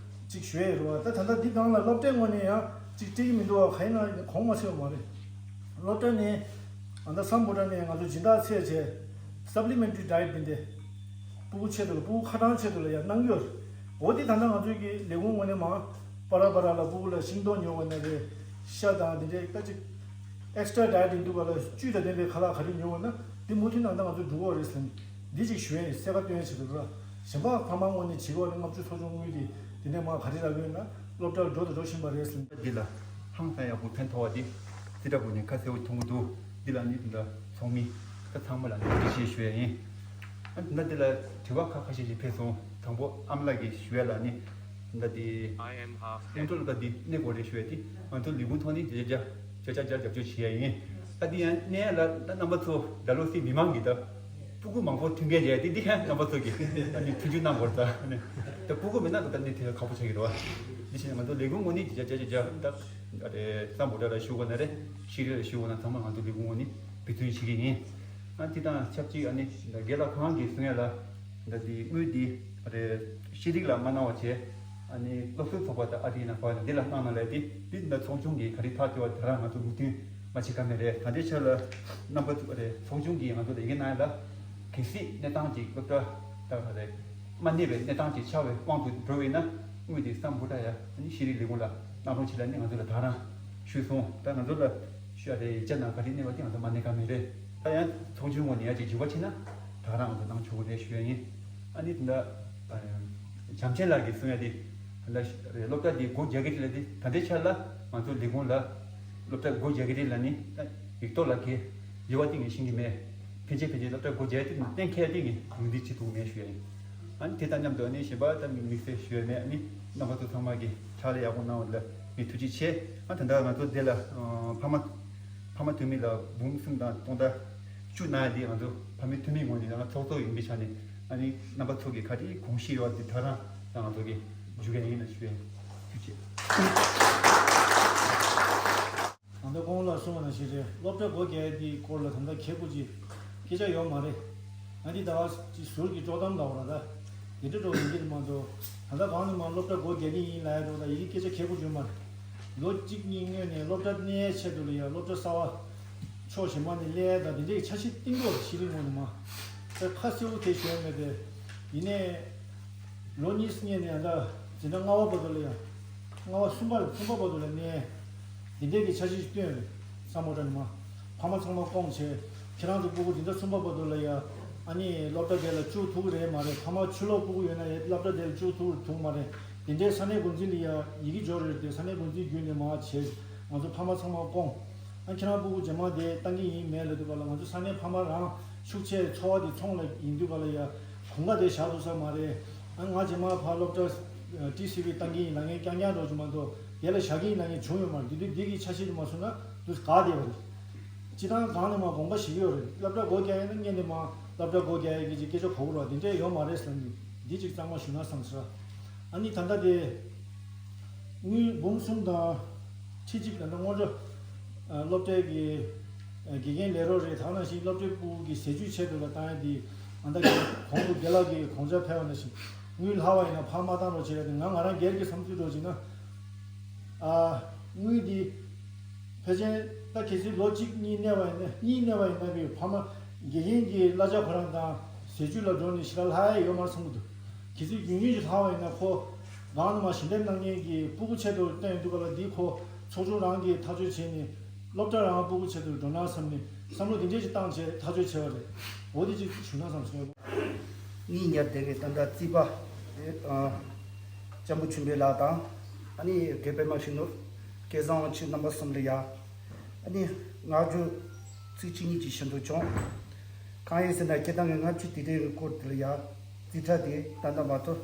གཅིག་ཞུ་ཡ་ཡོད་རེད་བ། ད་ད་ལྟ་འདི་སྒང་ལ་སློབ་གྲྭའི་ངོས་ནས་ཡང་གཅིག་སྤྲད་ཀྱི་མི་འདུག་བ། ག་ཡིན་ན་གོང་མ་ཚོས་མ་རེད། སློབ་གྲྭ་ནས་ཨ་ད་སམ་བྷོ་ཊ་ནས་ང་ཚོ་སྦྱིན་བདག་ཚད་བྱས་སབ་ལི་མེན་ཊི་རི་ཌའེ་ཊི་འདི་འདྲ་སྤུ་གུ་ཆེད་དུ་ལ་སྤུ་གུ་ཁ་གྲངས་ཆེད་དུ་ལ་ཡང་གནང་གི་ཡོད་རེད། འོ་འདི་ད་ལྟ་ང་ཚོའི་གི་ལས་ཁུངས་ངོས་ནས་མ་པ་ར་པ་ར་ལ་སྤུ་གུ་ལ་ཤིང་ཏོག་ཉོ་བ་ན་རེད། ཤ་དང་འདི་འདྲའི་ད་ཅིག་ཨེག་སི་ཊ་ར་ཌའེ་ཊི་ཡིན་འདུག་ག་ལ་བཅུད་དང་ལྡན་པའི་ཁ་ལག་ག་རེ་ཉོ་བ་ན་འདི་མུ་མཐུད་ནང་ད་ང་ཚོ་འགྲོ་གི་རེད་ཟེར་ནས། འདི་ཅིག་ཞུ་ཡས་གསལ་ཁ་སྟོན་ཡས་བྱེད་དགོས་ར། གཞན་པ་ཕ་མ་ངོས་ནས་བྱེད་དགོས་རེད། ལྔ་བཅུ་ཚོགས་ཆུང་དངུལ་འདི་འདི་ནས་མར་ག་རེ་རག་གི་ཡོད་ན་སློབ་གྲྭར་འགྲོ་དང་འགྲོ་བཞིན་པ་རེད་ཟེར། འདི་ལ་ཧང་སང་ཡག་པོ་ཕན་ཐོགས་པ་འདི་རྩིས་ཁྲ་བུ་ནས་ཁ་གསལ་པོ་མཐོང་གི་འདུག་འདི་ལ་ནི་འདི་འདྲ་ཚོགས་མི་ད་ཚང་མ་ལ་ནི་འགྲེལ་བཤད་ཞུ་ཡས་ཡིན། ཨ་འདི་འདི་ལ་དྲི་བ་ཁ་ཁ་ཤས་ཤིག་ཕེབས་སོང་། དང་པོ་ཨ་མ་ལགས་ཀྱིས་ཞུ་ཡས་ལ་ནི་འདི་འདི་སྔོན་འགྲོ་ལ་ད་འདི་གནས་དགོས་རེད་ཞུ་ཡས་དེ་ང་ཚོ་ལས་ཁུངས་ཐོག་ནས་བརྒྱ་ཆ་བརྒྱ་བརྒྱ་ཆ་བརྒྱ་རྒྱབ་སྐྱོར་བྱེད་ཡས་ཡིན། ཨ་འདི་ཡང་གནས་ཡས་ལ་ད་རྣམ་པ་ཚོ་ཌལ་ཧོ་སི་མི་མང་གིས་ད་སྤུ་གུ་མང་པོ་མཐུན་རྐྱེན་བྱས་ཏེ་འདི་ཡང་རྣམ་པ་ཚོ་གིས་ཨ་ནི་མཐུན་འགྱུར་གནང་དགོས་རེད། ད་ནི་ད་སྤུ་གུ་མེད་ན་ད་ནི་དེ་ཁག་པོ་ཆགས་ཀྱི་རེད་བ། འདི་བྱས་ནས་ང་ཚོ་ལས་ཁུངས་ངོས་ནས་བརྒྱ་ཆ་བརྒྱ་ཆ་ད་ཨ་རེ་སམ་བྷོ་ཊ་ལ་ཞུ་དགོས་ན་རེད། ཤེས་རིག་ལ་ཞུ་དགོས་ན་ཚང་མ་ང་ཚོ་ལས་ཁུངས་ངོས་ནས་འབད་བརྩོན་བྱེད་ཀྱི་ཡིན། ཨ་འདི་དང་ཆབས་ཅིག་ཨ་ནི་རྒན་ལགས་ཁོ་རང་གིས་གསུང་ཡས་ལ་ད་འདི་དངུལ་འདི་ཨ་རེ་ཤེས་རིག་ལ་མ་གནང་བ་བྱས། ཨ་ནི་སློབ་ཟུར་ཚོགས་པ་དང་ཨ་རི་ནང་བར་འདི་ལ་གནང་ན་ལས་ཏེ་འདི་འདི་ཚོགས་ཆུང་གིས་ག་རེ་ཐག་གཅོད་པ་དེ་རང་ང་ཚོ་མོས་མཐུན་མ་བྱེད་ཀ་མེད་རེད། ད་ལྟའི་ཆར་ལ་རྣམ་པ་ཚོ་རེད། ཚོགས་ཆུང་གིས་ང་ཚོ་ལ་ཡི་གེ་གནང་ཡ་ལ་གལ་སྲིད་གནས་སྟངས་ཀྱི་སློབ་གྲྭ་ད་ག་རེད་མ་གནས་པའི་གནས་སྟངས་ཀྱི་ཆགས་པའི་དབང་དུ་འགྲོ་བས་ན་དངུལ་དེ་སམ་བྷོ་ཊ་ཡ་ཨ་ནི་ཤེས་རིག་ལས་ཁུངས་ལ་གནང་རོགས་བྱེད་ལ་ནི་ང་ཚོ་ལ་ད་རང་ཞུས་སོང་། ད་ང་ཚོ་ལ་ཞུ་ཡ་རེད། ཡིག་ཆ་ནང་ག་རེ་གནས་པ་དེ་ང་ཚོ་མ་གནས་ཀ་མེད་རེད། ད་ཡང་ཚོགས་ཆུང་ངོས་ནས་ཡ་ཅིག་འཇུག་པ་བྱེད་ན་ད་རང་ང་ཚོ་གནང་ཆོག་གི་རེད་ཞུ་ཡ་ཡིན། ཨ་ནི་ད་ལྟ་བྱམས་ཆེན་ལགས་ཀྱིས་གསུང་ཡ་དེ་ད་སློབ་གྲྭ་འདི་སྒོ་རྒྱག་གི་རེད་ལབ་དེ། ད་ལྟའི་ཆར་ལ་ང་ཚོ་ལས་ཁུངས་ལ་སློབ་གྲྭ་སྒོ་རྒྱག་གི་རེད་ལབ་ནི་ད་ཡིག་ཐོག་ལ་གི་ཡོད་པ་དེ་ངས་ཤེས་ཀྱི་མེད། ཕལ་ཆེར་ཕལ་ཆེར་སློབ་གྲྭ་སྒོ་རྒྱག་ཡ་དེ་གཏན་འཁེལ་ཡ་དེ་ངས་ངོས་འཛིན་བྱེད་ཐུབ་མེད་ཞུ་ཡ་ཡིན། ཨ་ནི་དེ་དང་མཉམ་དུ་ཨ་ནི་གཞན་པ་ད་དམིགས་བསལ་ཞུ་ཡ་མེད། ཨ་ནི་རྣམ་པ་ཚོ་ཚང་མ་གིས་ཕྱག་ལས་ཡག་པོ་གནང་བ་ལ་ངས་ཐུགས་རྗེ་ཆེ། ཨ་ད་ལྟ་ང་ཚོ་འདི་ལ་ཕ་མ་ཕ་མ་འཐུས་མི་ལ་འབུམ་གསུམ་དང་སྟོང་དང་བཅུ་གནང་ཡ་དེ་ང་ཚོ་ཕ་མའི་འཐུས་མིའི་ངོས་ནས་ང་ཚོགས་གཙོ་ཡིན་པའི་ཆ་ནས་ཨ་ནི་རྣམ་པ་ཚོ་གིས་ག་རེ་དགོངས་གཞི་ཡོད་དེ་ད་རང་ད་ང་ཚོ་གིས་འཇུག་གི་ཡིན་ན་ཞུ་ཡ་ཡིན། ཐུགས་རྗེ་ཆེ། ད་ལྟ་གོང་ལ་གསུངས་པ་ནང་བཞིན་རེད། སློབ་གྲྭ་སྒོ་རྒྱག་ཡ་དེའི་སྐོར་ལ་ད་ལྟ་གལ་དགོས་ཀྱི་སྐད་ཆ་ཡོད་མ་རེད། ང་འདི་ཟླ་བ་གཅིག་ཟུར་གྱི་དཀྲོག་གཏམ་ལབ་པ་ར་ད། དེ་འདྲ་འགྲོ་ཡིན་གྱི་མ་གཏོགས་ད་ལྟ་གང་ནས་མར་སློབ་གྲྭ་སྒོ་རྒྱག་གི་ཡིན་ལབ་ཡ་འགྲོ་ད་ཡི་གེ་སྐད་ཆ་གལ་པོ་བྱུང་མ་རེད། ལོ་གཅིག་གཉིས་སྔོན་ནས་སློབ་གྲྭ་གནས་ཡའི་ཆེད་དུ་ལ་ཡ་སློབ་གྲྭ་གསར་བ་ཕྱོགས་གཞན་པ་ནས་གླས་ཡ་དང་དེ་འདྲའི་འཆར་གཞི་བཏིང་འགྲོ་རེད། ཤེས་རིག་ངོས་ནས་མ་ད་ཁ་གསལ་པོ་དེ་ཞུ་ཡ་མེད་པས། ཡིན་ནའི་ལོ་གཉིས་སྔོན་ནས་ཡང་ད་འཛིན་གྲྭ་ལྔ་པ་བར་དུ་ལ་ཡ་ལྔ་པ་གསུམ་པ་གསུམ་པ་བར་དུ་ལ་གནས་འདི་འདྲའི་གི་འཆར་གཞི་ཞིག་བཏོན་རེད། སམ་བྷོ་ཊ་ནས་མ་ཕ་མ་ཚང་མ་སྐོང་བྱས། ཁྱེད་རང་ཚོ་སྤུ་གུ་འཛིན་གྲྭ་གསུམ་པ་བར་དུ་ལ་ཡ་ཨ་ནི་སློབ་གྲྭ་དེ་ལ་བཅུག་ཐུབ་ཀྱི་རེད་མ་རེད། ཕ་མ་ཕྱི་ལོགས་སྤུ་གུ་ཡོད་ན་ཡ་སློབ་གྲྭ་དེ་ལ་བཅུག་ཐུབ་ཐུབ་མ་རེད། དེ་འདྲའི་ས་གནས་འགོ་འཛིན་ལ་ཡ་ཡི་གེ་འབྱོར་རེད་དེ་ས་གནས་འགོ་འཛིན་བརྒྱུད་ནས་མ་བྱས། ང་ཚོ་ཕ་མ་ཚང་མ་སྐོང་། ཨ་ཁྱེད་རང་སྤུ་གུ་རྗེས་མ་དེ་བཏང་གི་ཡིན་མེད་ལབ་དུས་ག་ལ། ང་ཚོ་ས་གནས་ཕ་མ་རང་ཤུགས་ཆེ་འཚོ་བ་དེ་ཚོང་ལ་ཡིན་དུས་ག་ལ་ཡ་གོང་ཁ་དེ་བཞག་ཐུབ་ས་མ་རེད། ཨ་ང་རྗེས་མ་ཕར་སློབ་གྲྭ་ཊི་སི་བི་བཏང་གི་ཡིན་ལབ་མཁན་རྐྱང་རྐྱང་འགྲོ་གི་མ་གཏོགས་དེ་ལ་བཞག་གི་ཡིན་ལབ་མཁན་བྱུང་ཡོད་མ་རེད། དེ་དུས་འདི་གི་འཆར་གཞི་དེ་མ་བཟོས་ན་དུས་ག་བསྡད་པ་རེད། སྤྱི་བཏང་གང་ནས་མ་དགོངས་པ་ཞིག་ཡོད་རེད། སློབ་གྲྭ་སྒོ་རྒྱག་ཡས་ན་སྔོན་ནས་མ་སློབ་གྲྭ་སྒོ་རྒྱག་ཡས་ཀྱི་ཅིག་སྐད་ཆ་གོ་གི་རེད་བ། དེ་འདྲས་ཡོད་མ་རེད་བསམ་གི། འདི་ཅིག་གཙང་མ་ཞུ་ན་བསམ་སོང་། ཨ་ནི་ད་ལྟ་དེ་དངུལ་འབུམ་གསུམ་དང་ཁྲི་གཅིག་ད་ལྟ་སྔོན་འགྲོ་ཨ་སློབ་གྲྭའི་གི་ཨ་དགེ་རྒན་ལས་རོགས་རེད། ད་ནང་བཞིན་སློབ་གྲྭའི་སྤུ་གུ་གི་ཟས་བཅུད་ཆེད་དུ་ལ་བཏང་ཡས་དེ་ཨ་ད་གི་གོང་དུ་དགེ་ལགས་ཀྱིས་དགོངས་འཆར་ཕེབས་པ་ནང་བཞིན་དངུལ་ལྷག་པ་ཡིན་ན་ཕར་མ་བཏང་རོགས་བྱེད་ཡ་དེ། ང་ང་རང་སྒེར་གྱི་བསམ་ཚུལ་འགྲོ་བྱས་ན། ཨ་དངུལ་འདི་ཕལ་ཆེར་ད་གལ་སྲིད་ལོ་གཅིག་གཉིས་གནས་པ་ཡིན་ན། གཉིས་གནས་པ་ཡིན་ན་བའི་ཕ་མ་དགེ་རྒན་གྱི་གླ་ཆ་ཁོ་རང་དང་ཟས་བཅུད་ལ་འགྲོ་ནས་ཞེ་དྲག་ལྷག་ཡ་ཡོད་མ་རེད་བསམ་གྱི་འདུག་གལ་སྲིད་རྒྱུན་རིང་ཞིག་ལྷག་པ་ཡིན་ན་ཁོ་སྒང་ནས་མ་ཞལ་འདེབས་གནང་མཁན་གྱི་སྤུ་གུ་ཆེད་དུ་བཏོན་ཡོང་དུས་ག་ལ། འདི་ཁོ་ཚོགས་ཆུང་རང་གིས་ཐག་གཅོད་བྱས་ནས་སློབ་གྲྭ་རང་སྤུ་གུ་ཆེད་དུ་འགྲོ་ན་བསམ་ནས་བསམ་བློ་དེ་འདྲས་ཞིག་བཏང་བྱས་ཐག་གཅོད་བྱས་པ་རེད། འོ་དེ་ཅིག་ཞུ་ན་བསམ་སོང་། གཉིས་ཉར་དེ་གའི་ད་ལྟ་རྩིས་པ་རེད། ཨ་ལྕམ་པོ་ཆོས་འཕེལ་ལགས་དང་། ཨ་ནི་དགེ་འཕེལ་མ་ཧྲི་ནོར། སྐལ་བཟང་དབང་ཕྱུག། རྣམ་པ་གསུམ་ལ་ཡ། ཨ་ནི་བསྔགས་བརྗོད་ཚིག་གཅིག་གཉིས་ཀྱིས་ཞུ་འདོད་བྱུང་། གང་ཡིན་ཟེར་ན་སྤྱིར་བཏང་གི་ལྔ་བཅུ་དུས་དྲན་གྱི་སྐོར་དེ་ལ་ཡ་རྩིས་ཁྲ་དེ་ད་ལྟ་མ་གཏོགས་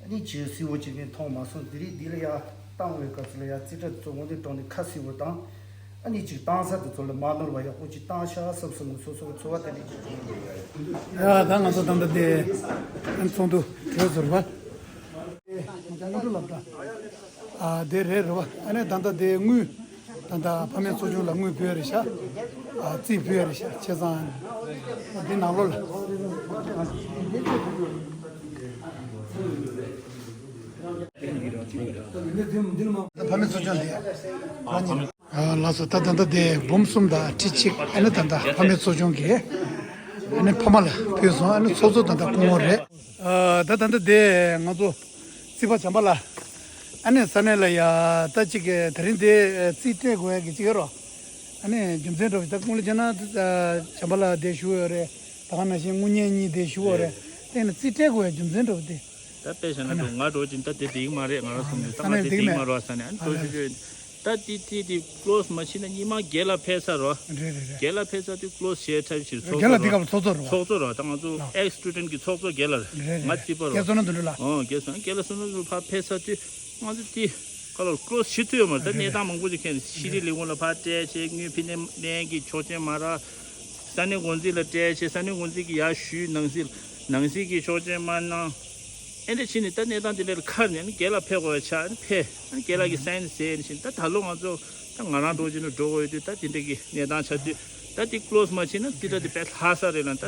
ཨ་ནི་ཇི་གསལ་བོ་ཅིག་ནས་མཐོང་མ་སོང་། དེ་རིང་འདི་ལ་ཡ་བཏང་བའི་སྐབས་སུ་ལ་ཡ་རྩིས་ཁྲ་དེ་ཚོ་དངོས་གནས་དྲང་གནས་ཁ་གསལ་བོ་དང་། ཨ་ནི་ཅིག་བཏང་ས་དེ་ཚོ་ལ་མ་ནོར་བ་ཡག་པོ་ཅིག་བཏང་ཤག་བསམ་སོང་། ངོ་སོ་སོ་གི་ཚོར་བ་དེ་འདྲ་ཅིག་བྱུང་ཡོད། ཡ་ད་ང་ཚོ་ད་ལྟ་དེ་ཨ་ནི་ཚོགས་འདུ་གྲོལ་ཟེར་བ། སྔོན་འགྲོ་སློབ་གྲྭ་ཨ་དེ་རེད་རེད་བ། ཨ་ནི་ད་ལྟ་དེ་དངུལ་ད་ལྟ་ཕ་མའི་ཚོགས་ཆུང་ལ་དངུལ་ཕུལ་ཡ་རེད་ཤག་ཨ་རྩིས་ཕུལ་ཡ་རེད་ཤག་བྱས་ཙང་ཨ་དེ་ནང་ལོགས་ལ། ཕ་མའི་ཚོགས་ཆུང་དེ་རང་ཉིད། ཨ་ལགས་སོ། ད་ད་ལྟ་དེ་འབུམ་གསུམ་དང་ཁྲི་གཅིག་ཨ་ནི་ད་ལྟ་ཕ་མའི་ཚོགས་ཆུང་གིས་ཨ་ནི་ཕ་མ་ལ་ཕུལ་སོང་། ཨ་ནི་ཚོགས་གཙོ་ད་ལྟ་སྐུ་ངོ་རེད། ཨ་ད་ད་ལྟ་དེ་ང་ཚོ་རྩིས་པ་བྱམས་པ་ལགས་ཨ་ནི་ས་གནས་ལ་ཡ་ད་ཅིག་དེ་རིང་དེ་རྩིས་སྤྲད་དགོས་ཡ་གི་ཅིག་ཡོད་རོ། ཨ་ནི་རྒྱུ་མཚན་འདྲ་བོ་ད་སྐུ་ངོ་ལ་བྱས་ན་ད་བྱམས་པ་ལགས་དེ་ཞུ་ཡོད་རེད། ད་ག་ནང་བཞིན་དངུལ་གཉེར་གཉིས་དེ་ཞུ་ཡོད་རེད། དེ་ནི་རྩིས་སྤྲད་དགོས་ཡ་རྒྱུ་མཚན་འདྲ་བོ་དེ། ད་དཔེ་བཞག་ན་འགྲོ་ང་འགྲོ་ཅིང་ད་དེ་འགྲིག་མ་རེད། ང་རང་སོང་ནས་ད་ང་དེ་འགྲིག་མ་རེད་ས་ནས་ཨ་ནི་འགྲོ་ཞུ་ཞུ་ད་དེ་དེ་དེ་ཀློ་སི་མ་ཕྱིན་ན་གཉིས་མ་རྒན་ལགས་ཕེབས་ས་རོ། རེད་རེད་རེད། རྒན་ལགས་ཕེབས་ས་དུས་ཀློ་སི་བྱས་ཐབས་ཤིག་ཚོགས་རྒན་ལགས་འདི་ག་ལ་ཚོགས་གཙོ་རོ། ཚོགས་གཙོ་རོ། ད་ང་ཚོ་ཨེག་སི་སི་ཊུ་ཌེན་ཊི་གི་ཚོགས་གཙོ་རྒན་ལགས་རེད་རེད་རེད། ང་རྩིས་པ་རོ། རྒན་བསོད་ནམས་དོན་གྲུབ་ལགས། ཨོ་རྒན་བསོད་རྒན་ལགས་བསོད་ནམས་དོན་གྲུབ་ཕར་ཕེབས་ས་དུས་ང་ཚོ་དེ་ག་ལ་ཀློ་སི་ཞུ་ཐུབ་ཡོད་མ་རེད། ད་གནས་སྟངས་མང་པོ་ཅིག་ཁེལ་ནས་ཤེས་རིག་ལས་ཁུངས་ལ་ཕར་སྤྲད་བྱས་དངུལ་ཕུལ་ནས་ལེན་གྱི་ཆོག་མཆན་མ་རག་ས་གནས་འགོ་འཛིན་ལ་སྤྲད་བྱས་ས་གནས་འགོ་འཛིན་གྱིས་ཡར་ཞུས། ནང་སྲིད་ནང་སྲིད་ཀྱི་ཆོག་མཆན་མ་གནང་། ཨེ་འདྲ་བྱས་ནས་ད་གནས་སྟངས་དེ་འདྲ་ལ་ཁར་ནས་ཨ་ནི་རྒན་ལགས་ཕེབས་དགོས་པ་ཆགས། ཨ་ནི་ཕེབས་ཨ་ནི་རྒན་ལགས་ཀྱིས་སའིན་བཟོས་ནས་བྱས་ནས་ད་ད་ལོ་ང་ཚོ་ད་ང་རང་འགྲོ་བྱས་ནས་འགྲོ་དགོས་ཡོད་དུས་ད་དེ་འདྲ་གི་གནས་སྟངས་ཆགས་དུས་ད་དེ་ཀློ་སི་མ་ཕྱིན་ན་རྩིས་ཁྲ་དེ་དཔེ་ལྷག་ས་རེད་ལ། ད་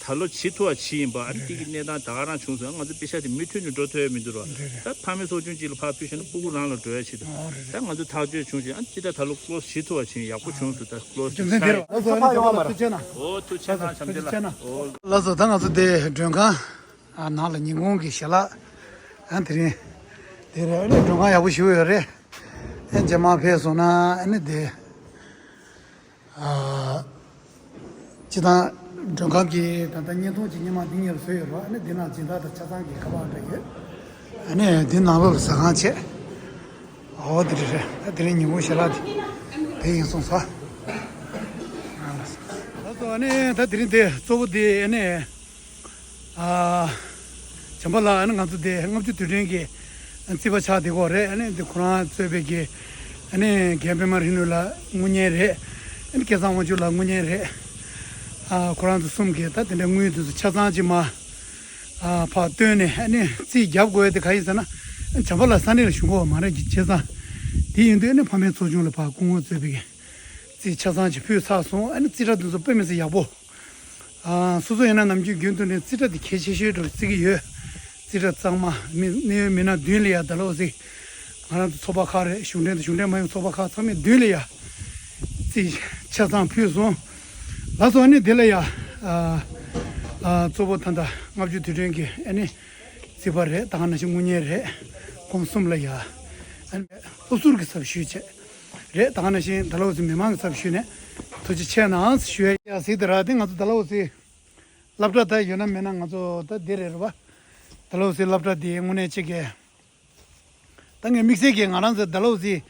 ད་ལོ་བྱེད་ཐུབ་པ་བྱས་ཡིན་པ། ཨ་ནི་དེ་གི་གནས་སྟངས་ད་ག་རང་བྱུང་སོང་། ང་ཚོ་པེ་ཤ་དེ་མུ་མཐུད་ནས་འགྲོ་ཐུབ་ཡ་མི་འདུག་རོ། ད་ཕ་མའི་ཚོགས་ཆུང་གཅིག་ལ་ཕར་ཕུལ་ཤེ་ན་སྤུ་གུ་རང་ལ་འགྲོ་ཡ་ཆེད་དུ་ད་ང་ཚོ་ཐག་གཅོད་བྱུང་ཞིང་ཨ་ནི་རྩིས་ཁྲ་ད་ལོ་ཀློ་སི་བྱེད་ཐུབ་པ་བྱས་ཡིན། ཡག་པོ་བྱུང་སོང་། ད་ཀློ་སི་རྒྱུ་མཚན་དེ་རེད། ཨོ་ཐུགས་རྗེ་གནང་། བྱམས་བརྩེ་ལགས། ཨོ་ལགས་སོ། ད་ང་ཚོ་དེ་མགྲོན་ཁང་ཨ་ནང་ལ་ཉིན་གུང་གི་ཞལ་ལག་ཨ་དེ་རིང་དེ་རེད། ཨ་ནི་མགྲོན་ཁང་ཡག་པོ་ཞིག་ཡོད་རེད། ཨ་རྗེས་མ་ཕེབས་སོང་ན་ཨ་ནི་དེ་ཨ་སྤྱི་བཏང་མགྲོན་ཁང་གི་ད་ལྟ་བརྙན་ཐུང་གི་སྔོན་མ་འདི་གཉེར་བཟོས་ཡོད་རེད། ཨ་ནི་འདི་ནང་སྦྱིན་བདག་དང་ཆ་ཚང་གི་ཁ་པར་འདྲ་ཡོད། ཨ་ནི་འདི་ནང་ལོགས་ལ་ཟ་ཁང་བྱས། ཨོ་དེ་རེད་རེད། ཨ་དེ་རིང་ཉིན་གུང་ཞལ་ལག་དེ་དེ་ཡིན་སོང་ས། ལགས་སོ། ཨ་ནི་ད་དེ་རིང་དེ་གཙོ་བོ་དེ་ཨ་ནི་ཨ་བྱམས་པ་ལགས་ཨ་ནི་ང་ཚོ་དེ་ལྔ་བཅུ་དུས་དྲན་གྱི་རྩིས་པ་ཆགས་བསྡད་ཀྱི་ཡོད་རེད། ཨ་ནི་དེ་ཁོ་རང་གཙོས་པའི་གི་ཨ་ནི་རྒན་པད་མ་རིག་ནུས་ལགས་དངུལ་གཉེར་རེད། ཨ་ནི་སྐལ་བཟང་དབང་ཕྱུག་ལགས་དངུལ་གཉེར་རེད། ཨ་ཁོ་རང་ཚོ་གསུམ་གྱིས་ད་དེ་འདྲའི་དངུལ་དེ་ཚོ་ཆ་ཚང་གཅིག་མ་ཨ་ཕར་བཏོན་ནས་ཨ་ནི་རྩིས་རྒྱབ་དགོས་ཡ་དེ་ག་ཡིན་ཟེར་ན། བྱམས་པ་ལགས་ས་གནས་ལ་བཞུགས་ཀྱི་ཡོད་མ་རེད། བྱས་ཙང་དེ་ཡིན་དུས་ཨ་ནི་ཕ་མའི་ཚོགས་ཆུང་ལ་ཕར་སྐུ་ངོ་གཙོས་པའི་གི་རྩིས་ཆ་ཚང་ཅིག་ཕུལ་ཚར་སོང་། ཨ་ནི་རྩིས་ཁྲ་དེ་ཚོ་དཔེ་མི་སྲིད་ཡག་པོ། ཨ་སོ་སོ་ཡིན་ན་ནམ་རྒྱུན་རྒྱུན་དུ་ནས་རྩིས་ཁྲ་དེ་གལ་ཆེ་ཤོས་འདྲ་བོ་བརྩི་གི་ཡོད། རྩིས་ཁྲ་གཙང་མ་མི་གནད་ཡོད་མི་སྣ་མདུན་ལ་ཡ་ད་ལོ་ཟིག་ང་རང་ཚོ་ཚོགས་པ་ཁག་རེད། གཞུང་འབྲེལ་དང་གཞུང་འབྲེལ་མ་ཡིན་ཚོགས་པ་ཁག་ཚང་མའི་མདུན་ལ་ཡ་རྩིས་ཆ་ཚང་ཕུལ་སོང་། ལགས་སོ། ཨ་ནི་དེ་ལ་ཡ་ཨ་ཨ་གཙོ་བོ་ད་ལྟ་ལྔ་བཅུ་དུས་དྲན་གྱི་ཨ་ནི་རྩིས་པ་རེད། ད་ག་ནང་བཞིན་དངུལ་གཉེར་རེད། ཁོང་གསུམ་ལ་ཡ་ཨ་ནི་སློབ་ཟུར་གྱི་ཚབ་ཞུས་བྱས། རེད། ད་ག་ནང་བཞིན་ད་ལོ་ཚོ་མི་མང་གི་ཚབ་ཞུས་ནས་ཐུགས་རྗེ་ཆེ་གནང་ཞུ་ཡ་ཟིག་དེ་ར། དེ་ང་ཚོ་ད་ལོ་ཚོའི་སློབ་གྲྭ་ད་ཡོད་ན་མེད་ན་ང་ཚོ་ད་འདི་རེད་རེད་བ། ད་ལོ་ཚོའི་སློབ་གྲྭ་འདི་དངོས་གནས་ཅིག་གི་ད་ངས་དམིགས་བསལ་གྱི་ང་རང་ཚོ་ད་ལོ་ཚོའི་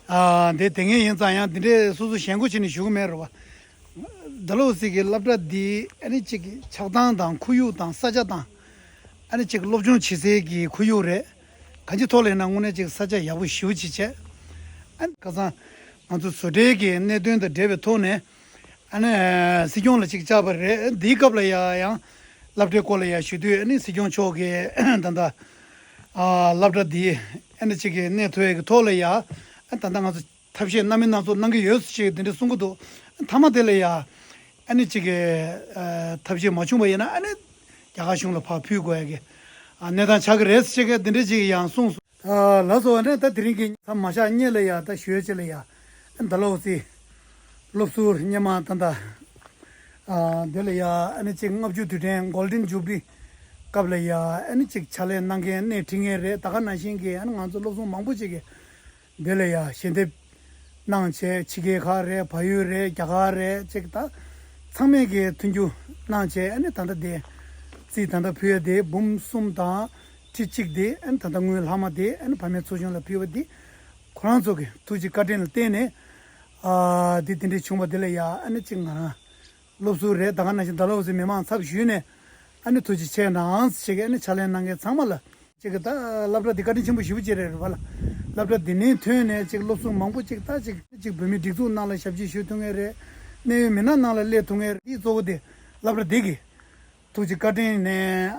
ཨ་འདི་དེ་ངས་ཡིན་ཙང་ཡང་འདི་འདྲའི་སོ་སོ་ཞེན་ཁོག་བྱས་ནས་ཞུ་གི་མེད་རེད་བ། ཌལ་ཧོ་སི་གི་སློབ་གྲྭ་འདི་ཨ་ནི་གཅིག་གི་ཆགས་སྟངས་དང་ཁོར་ཡུག་དང་ས་ཆ་དང་། ཨ་ནི་གཅིག་སློབ་སྦྱོང་བྱེད་སའི་གི་ཁོར་ཡུག་རེད། གང་ཅིའི་ཐོག་ལ་ཡིན་ན་དངོས་གནས་གཅིག་ས་ཆ་ཡག་པོ་ཞེ་པོ་ཅིག་བྱས། ཨ་ནི་ཁ་སང་ང་ཚོ་བཟོ་གྲྭའི་གི་གནད་དོན་དང་འབྲེལ་བའི་ཐོག་ནས། ཨ་ནི་སྲིད་སྐྱོང་ལ་ཅིག་བཅར་བ་རེད། འདིའི་སྐབས་ལ་ཡ་ཡང་སློབ་གྲྭའི་སྐོར་ལ་ཡ་ཞུ་དུས་ཨ་ནི་སྲིད་སྐྱོང་མཆོག་གིས་ད་ལྟ་ཨ་སློབ་གྲྭ་འདི་ཨ་ནི་ཅིག་གི་གནས་ཐོ་ཡི་གི་ཐོག་ལ་ཡ་ཨ་ད་ལྟ་ང་ཚོ་ཐབས་ཤེས་སྣ་མིན་སྣ་ཚོགས་གནང་གི་ཡོད་ཅེས་འདི་འདྲ་གསུང་གི་འདུག་མཐའ་མ་དེ་ལ་ཡ་ཨ་ནི་ཅིག་གི་ཨ་ཐབས་ཤེས་མ་བྱུང་བ་ཡིན་ན་ཨ་ནི་རྒྱ་གར་གཞུང་ལ་ཕར་ཕུལ་དགོས་ཡ་གི་ཨ་གནས་སྟངས་ཆགས་ཀྱི་རེད་ཅེས་འདི་འདྲ་ཅིག་ཡང་གསུངས་སོང་། ཨ་ལགས་སོ། ཨ་ནི་ད་དེ་རིང་གི་མཚམས་མ་བཞག་སྔོན་ལ་ཡ་ད་ཞུ་ཡ་ཅིག་ལ་ཡ་ཨ་ཌལ་ཧོ་སི་སློབ་ཟུར་སྔོན་མ་ད་ལྟ་ཨ་འདི་ལ་ཡ་ཨ་ནི་ཅིག་ལྔ་བཅུ་དུས་དྲན་གོལ་ཌེན་ཇུ་བི་ལི་སྐབས་ལ་ཡ་ཨ་ནི་ཅིག་ཕྱག་ལས་གནང་མཁན་སྣེ་ཁྲིད་མཁན་རེད། ད་ག་ནང་བཞིན་གྱི་ཨ་ནི་ང་ཚོ་སློབ་ཟུར་མང་པོ་ཅིག་གིས་འདི་ལ་ཡ་ཞལ་འདེབས་གནང་བྱས། ཕྱི་རྒྱལ་ཁག་རེད། བལ་ཡུལ་རེད། རྒྱ་གར་རེད། ཅིག་ད་ཚང་མས་ཀྱི་མཐུན་འགྱུར་གནང་བྱས། ཨ་ནི་ད་ལྟ་དེ་རྩིས་ད་ལྟ་ཕུལ་ཡ་དེ་འབུམ་གསུམ་དང་ཁྲི་གཅིག་དེ་ཨ་ནི་ད་ལྟ་དངུལ་ལྷག་མ་དེ་ཨ་ནི་ཕ་མའི་ཚོགས་ཆུང་ལ་ཕུལ་བ་དེ་ཁོ་རང་ཚོ་གི་ཐུགས་རྗེ་བཀའ་དྲིན་ལ་བརྟེན་ནས་ཨ་དེ་དེ་འདྲས་བྱུང་བ་དེ་ལ་ཡ་ཨ་ནི་ཅིག་ང་རང་སློབ་ཟུར་རེད། ད་ག་ནང་བཞིན་ཌལ་ཧོ་སི་མི་མང་ཚབ་ཞུས་ནས་ཨ་ནི་ཐུགས་རྗེ་ཆེ་གནང་ཞེས་ཨ་ནི་ཕྱག་ལས་གནང་མཁན་ཚང་མ་ལ། ཅིག་གི་ད་སློབ་གྲྭ་འདི་བཀའ་དྲིན་ཆེན་པོ་ཞེ་པོ་ཅིག་རེད་རེད་བ་ལ། སློབ་གྲྭ་འདི་ནས་ཐོན་ནས་ཅིག་སློབ་ཟུར་མང་པོ་ཅིག་ད་ཅིག་ཅིག་བོད་མིའི་སྒྲིག་འཛུགས་ནང་ལ་ཞབས་ཕྱི་ཞུ་ཐུབ་མཁན་རེད། གནད་ཡོད་མི་སྣ་ནང་ལ་སླེབས་ཐུབ་མཁན་རེད། འདི་གཙོ་བོ་དེ་སློབ་གྲྭ་འདི་གི་ཐུགས་རྗེ་བཀའ་དྲིན་ནས་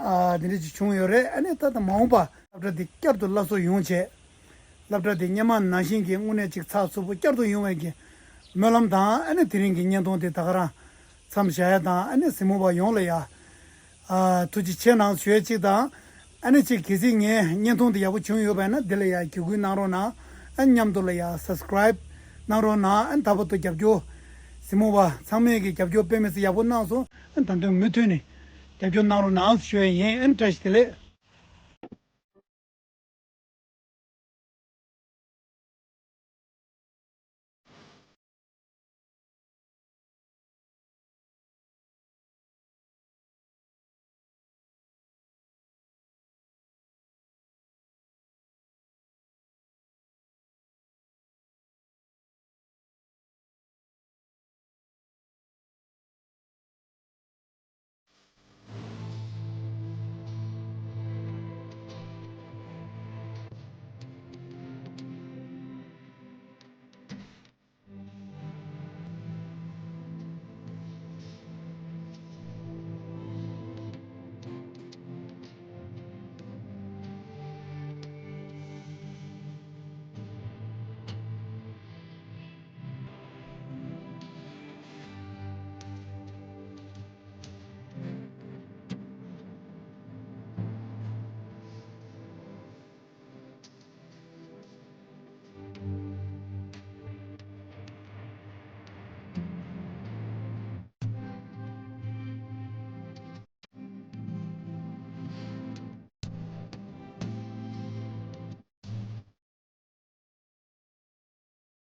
ཨ་འདི་འདྲ་ཅིག་བྱུང་ཡོད་རེད། ཨ་ནི་ད་ལྟ་མ་འོངས་པ་སློབ་གྲྭ་འདི་བསྐྱར་དུ་སླར་གསོ་ཡོང་བྱས། སློབ་གྲྭ་དེ་སྔོན་མ་ནང་བཞིན་གྱི་དངོས་གནས་ཅིག་ཚགས་ཚུད་པོ་བསྐྱར་དུ་ཡོང་བའི་གི་སྨོན་ལམ་དང་། ཨ་ནི་དེ་རིང་གི་བརྙན་ཐུང་དེ་ད་ག་རང་མཚམས་བཞག་ཡ་དང་། ཨ་ནི་གཟིགས་མོ་བ་ཡོངས་ལ་ཡ་ཨ་ཐུགས་རྗེ་ཆེ་གནང་ཞུ་ཡ་གཅིག་དང་། ཨ་ནི་ཅིག་གལ་སྲིད་ངའི་བརྙན་ཐུང་དེ་ཡག་པོ་བྱུང་ཡོད་པ་ཡིན་ན་འདི་ལ་ཡ་བརྒྱུད་སྐུལ་གནང་རོགས་གནང་། ཨ་མཉམ་དུ་ལ་ཡ་སབ་སི་ཀ་རའིབ་གནང་རོགས་གནང་། ཨ་ནི་ད་བར་དུ་རྒྱབ་སྐྱོར་གཟིགས་མོ་བ་ཚང་མས་ཀྱི་རྒྱབ་སྐྱོར་དཔེ་མི་སྲིད་ཡག་པོ་གནང་སོང་། ཨ་ནི་ད་དུང་མུ་མཐུད་ནས་རྒྱབ་སྐྱོར་གནང་རོགས་གནང་ཞུ་ཡ་ཡིན། ཨ་ནི་བཀྲ་ཤིས་བདེ་ལེགས།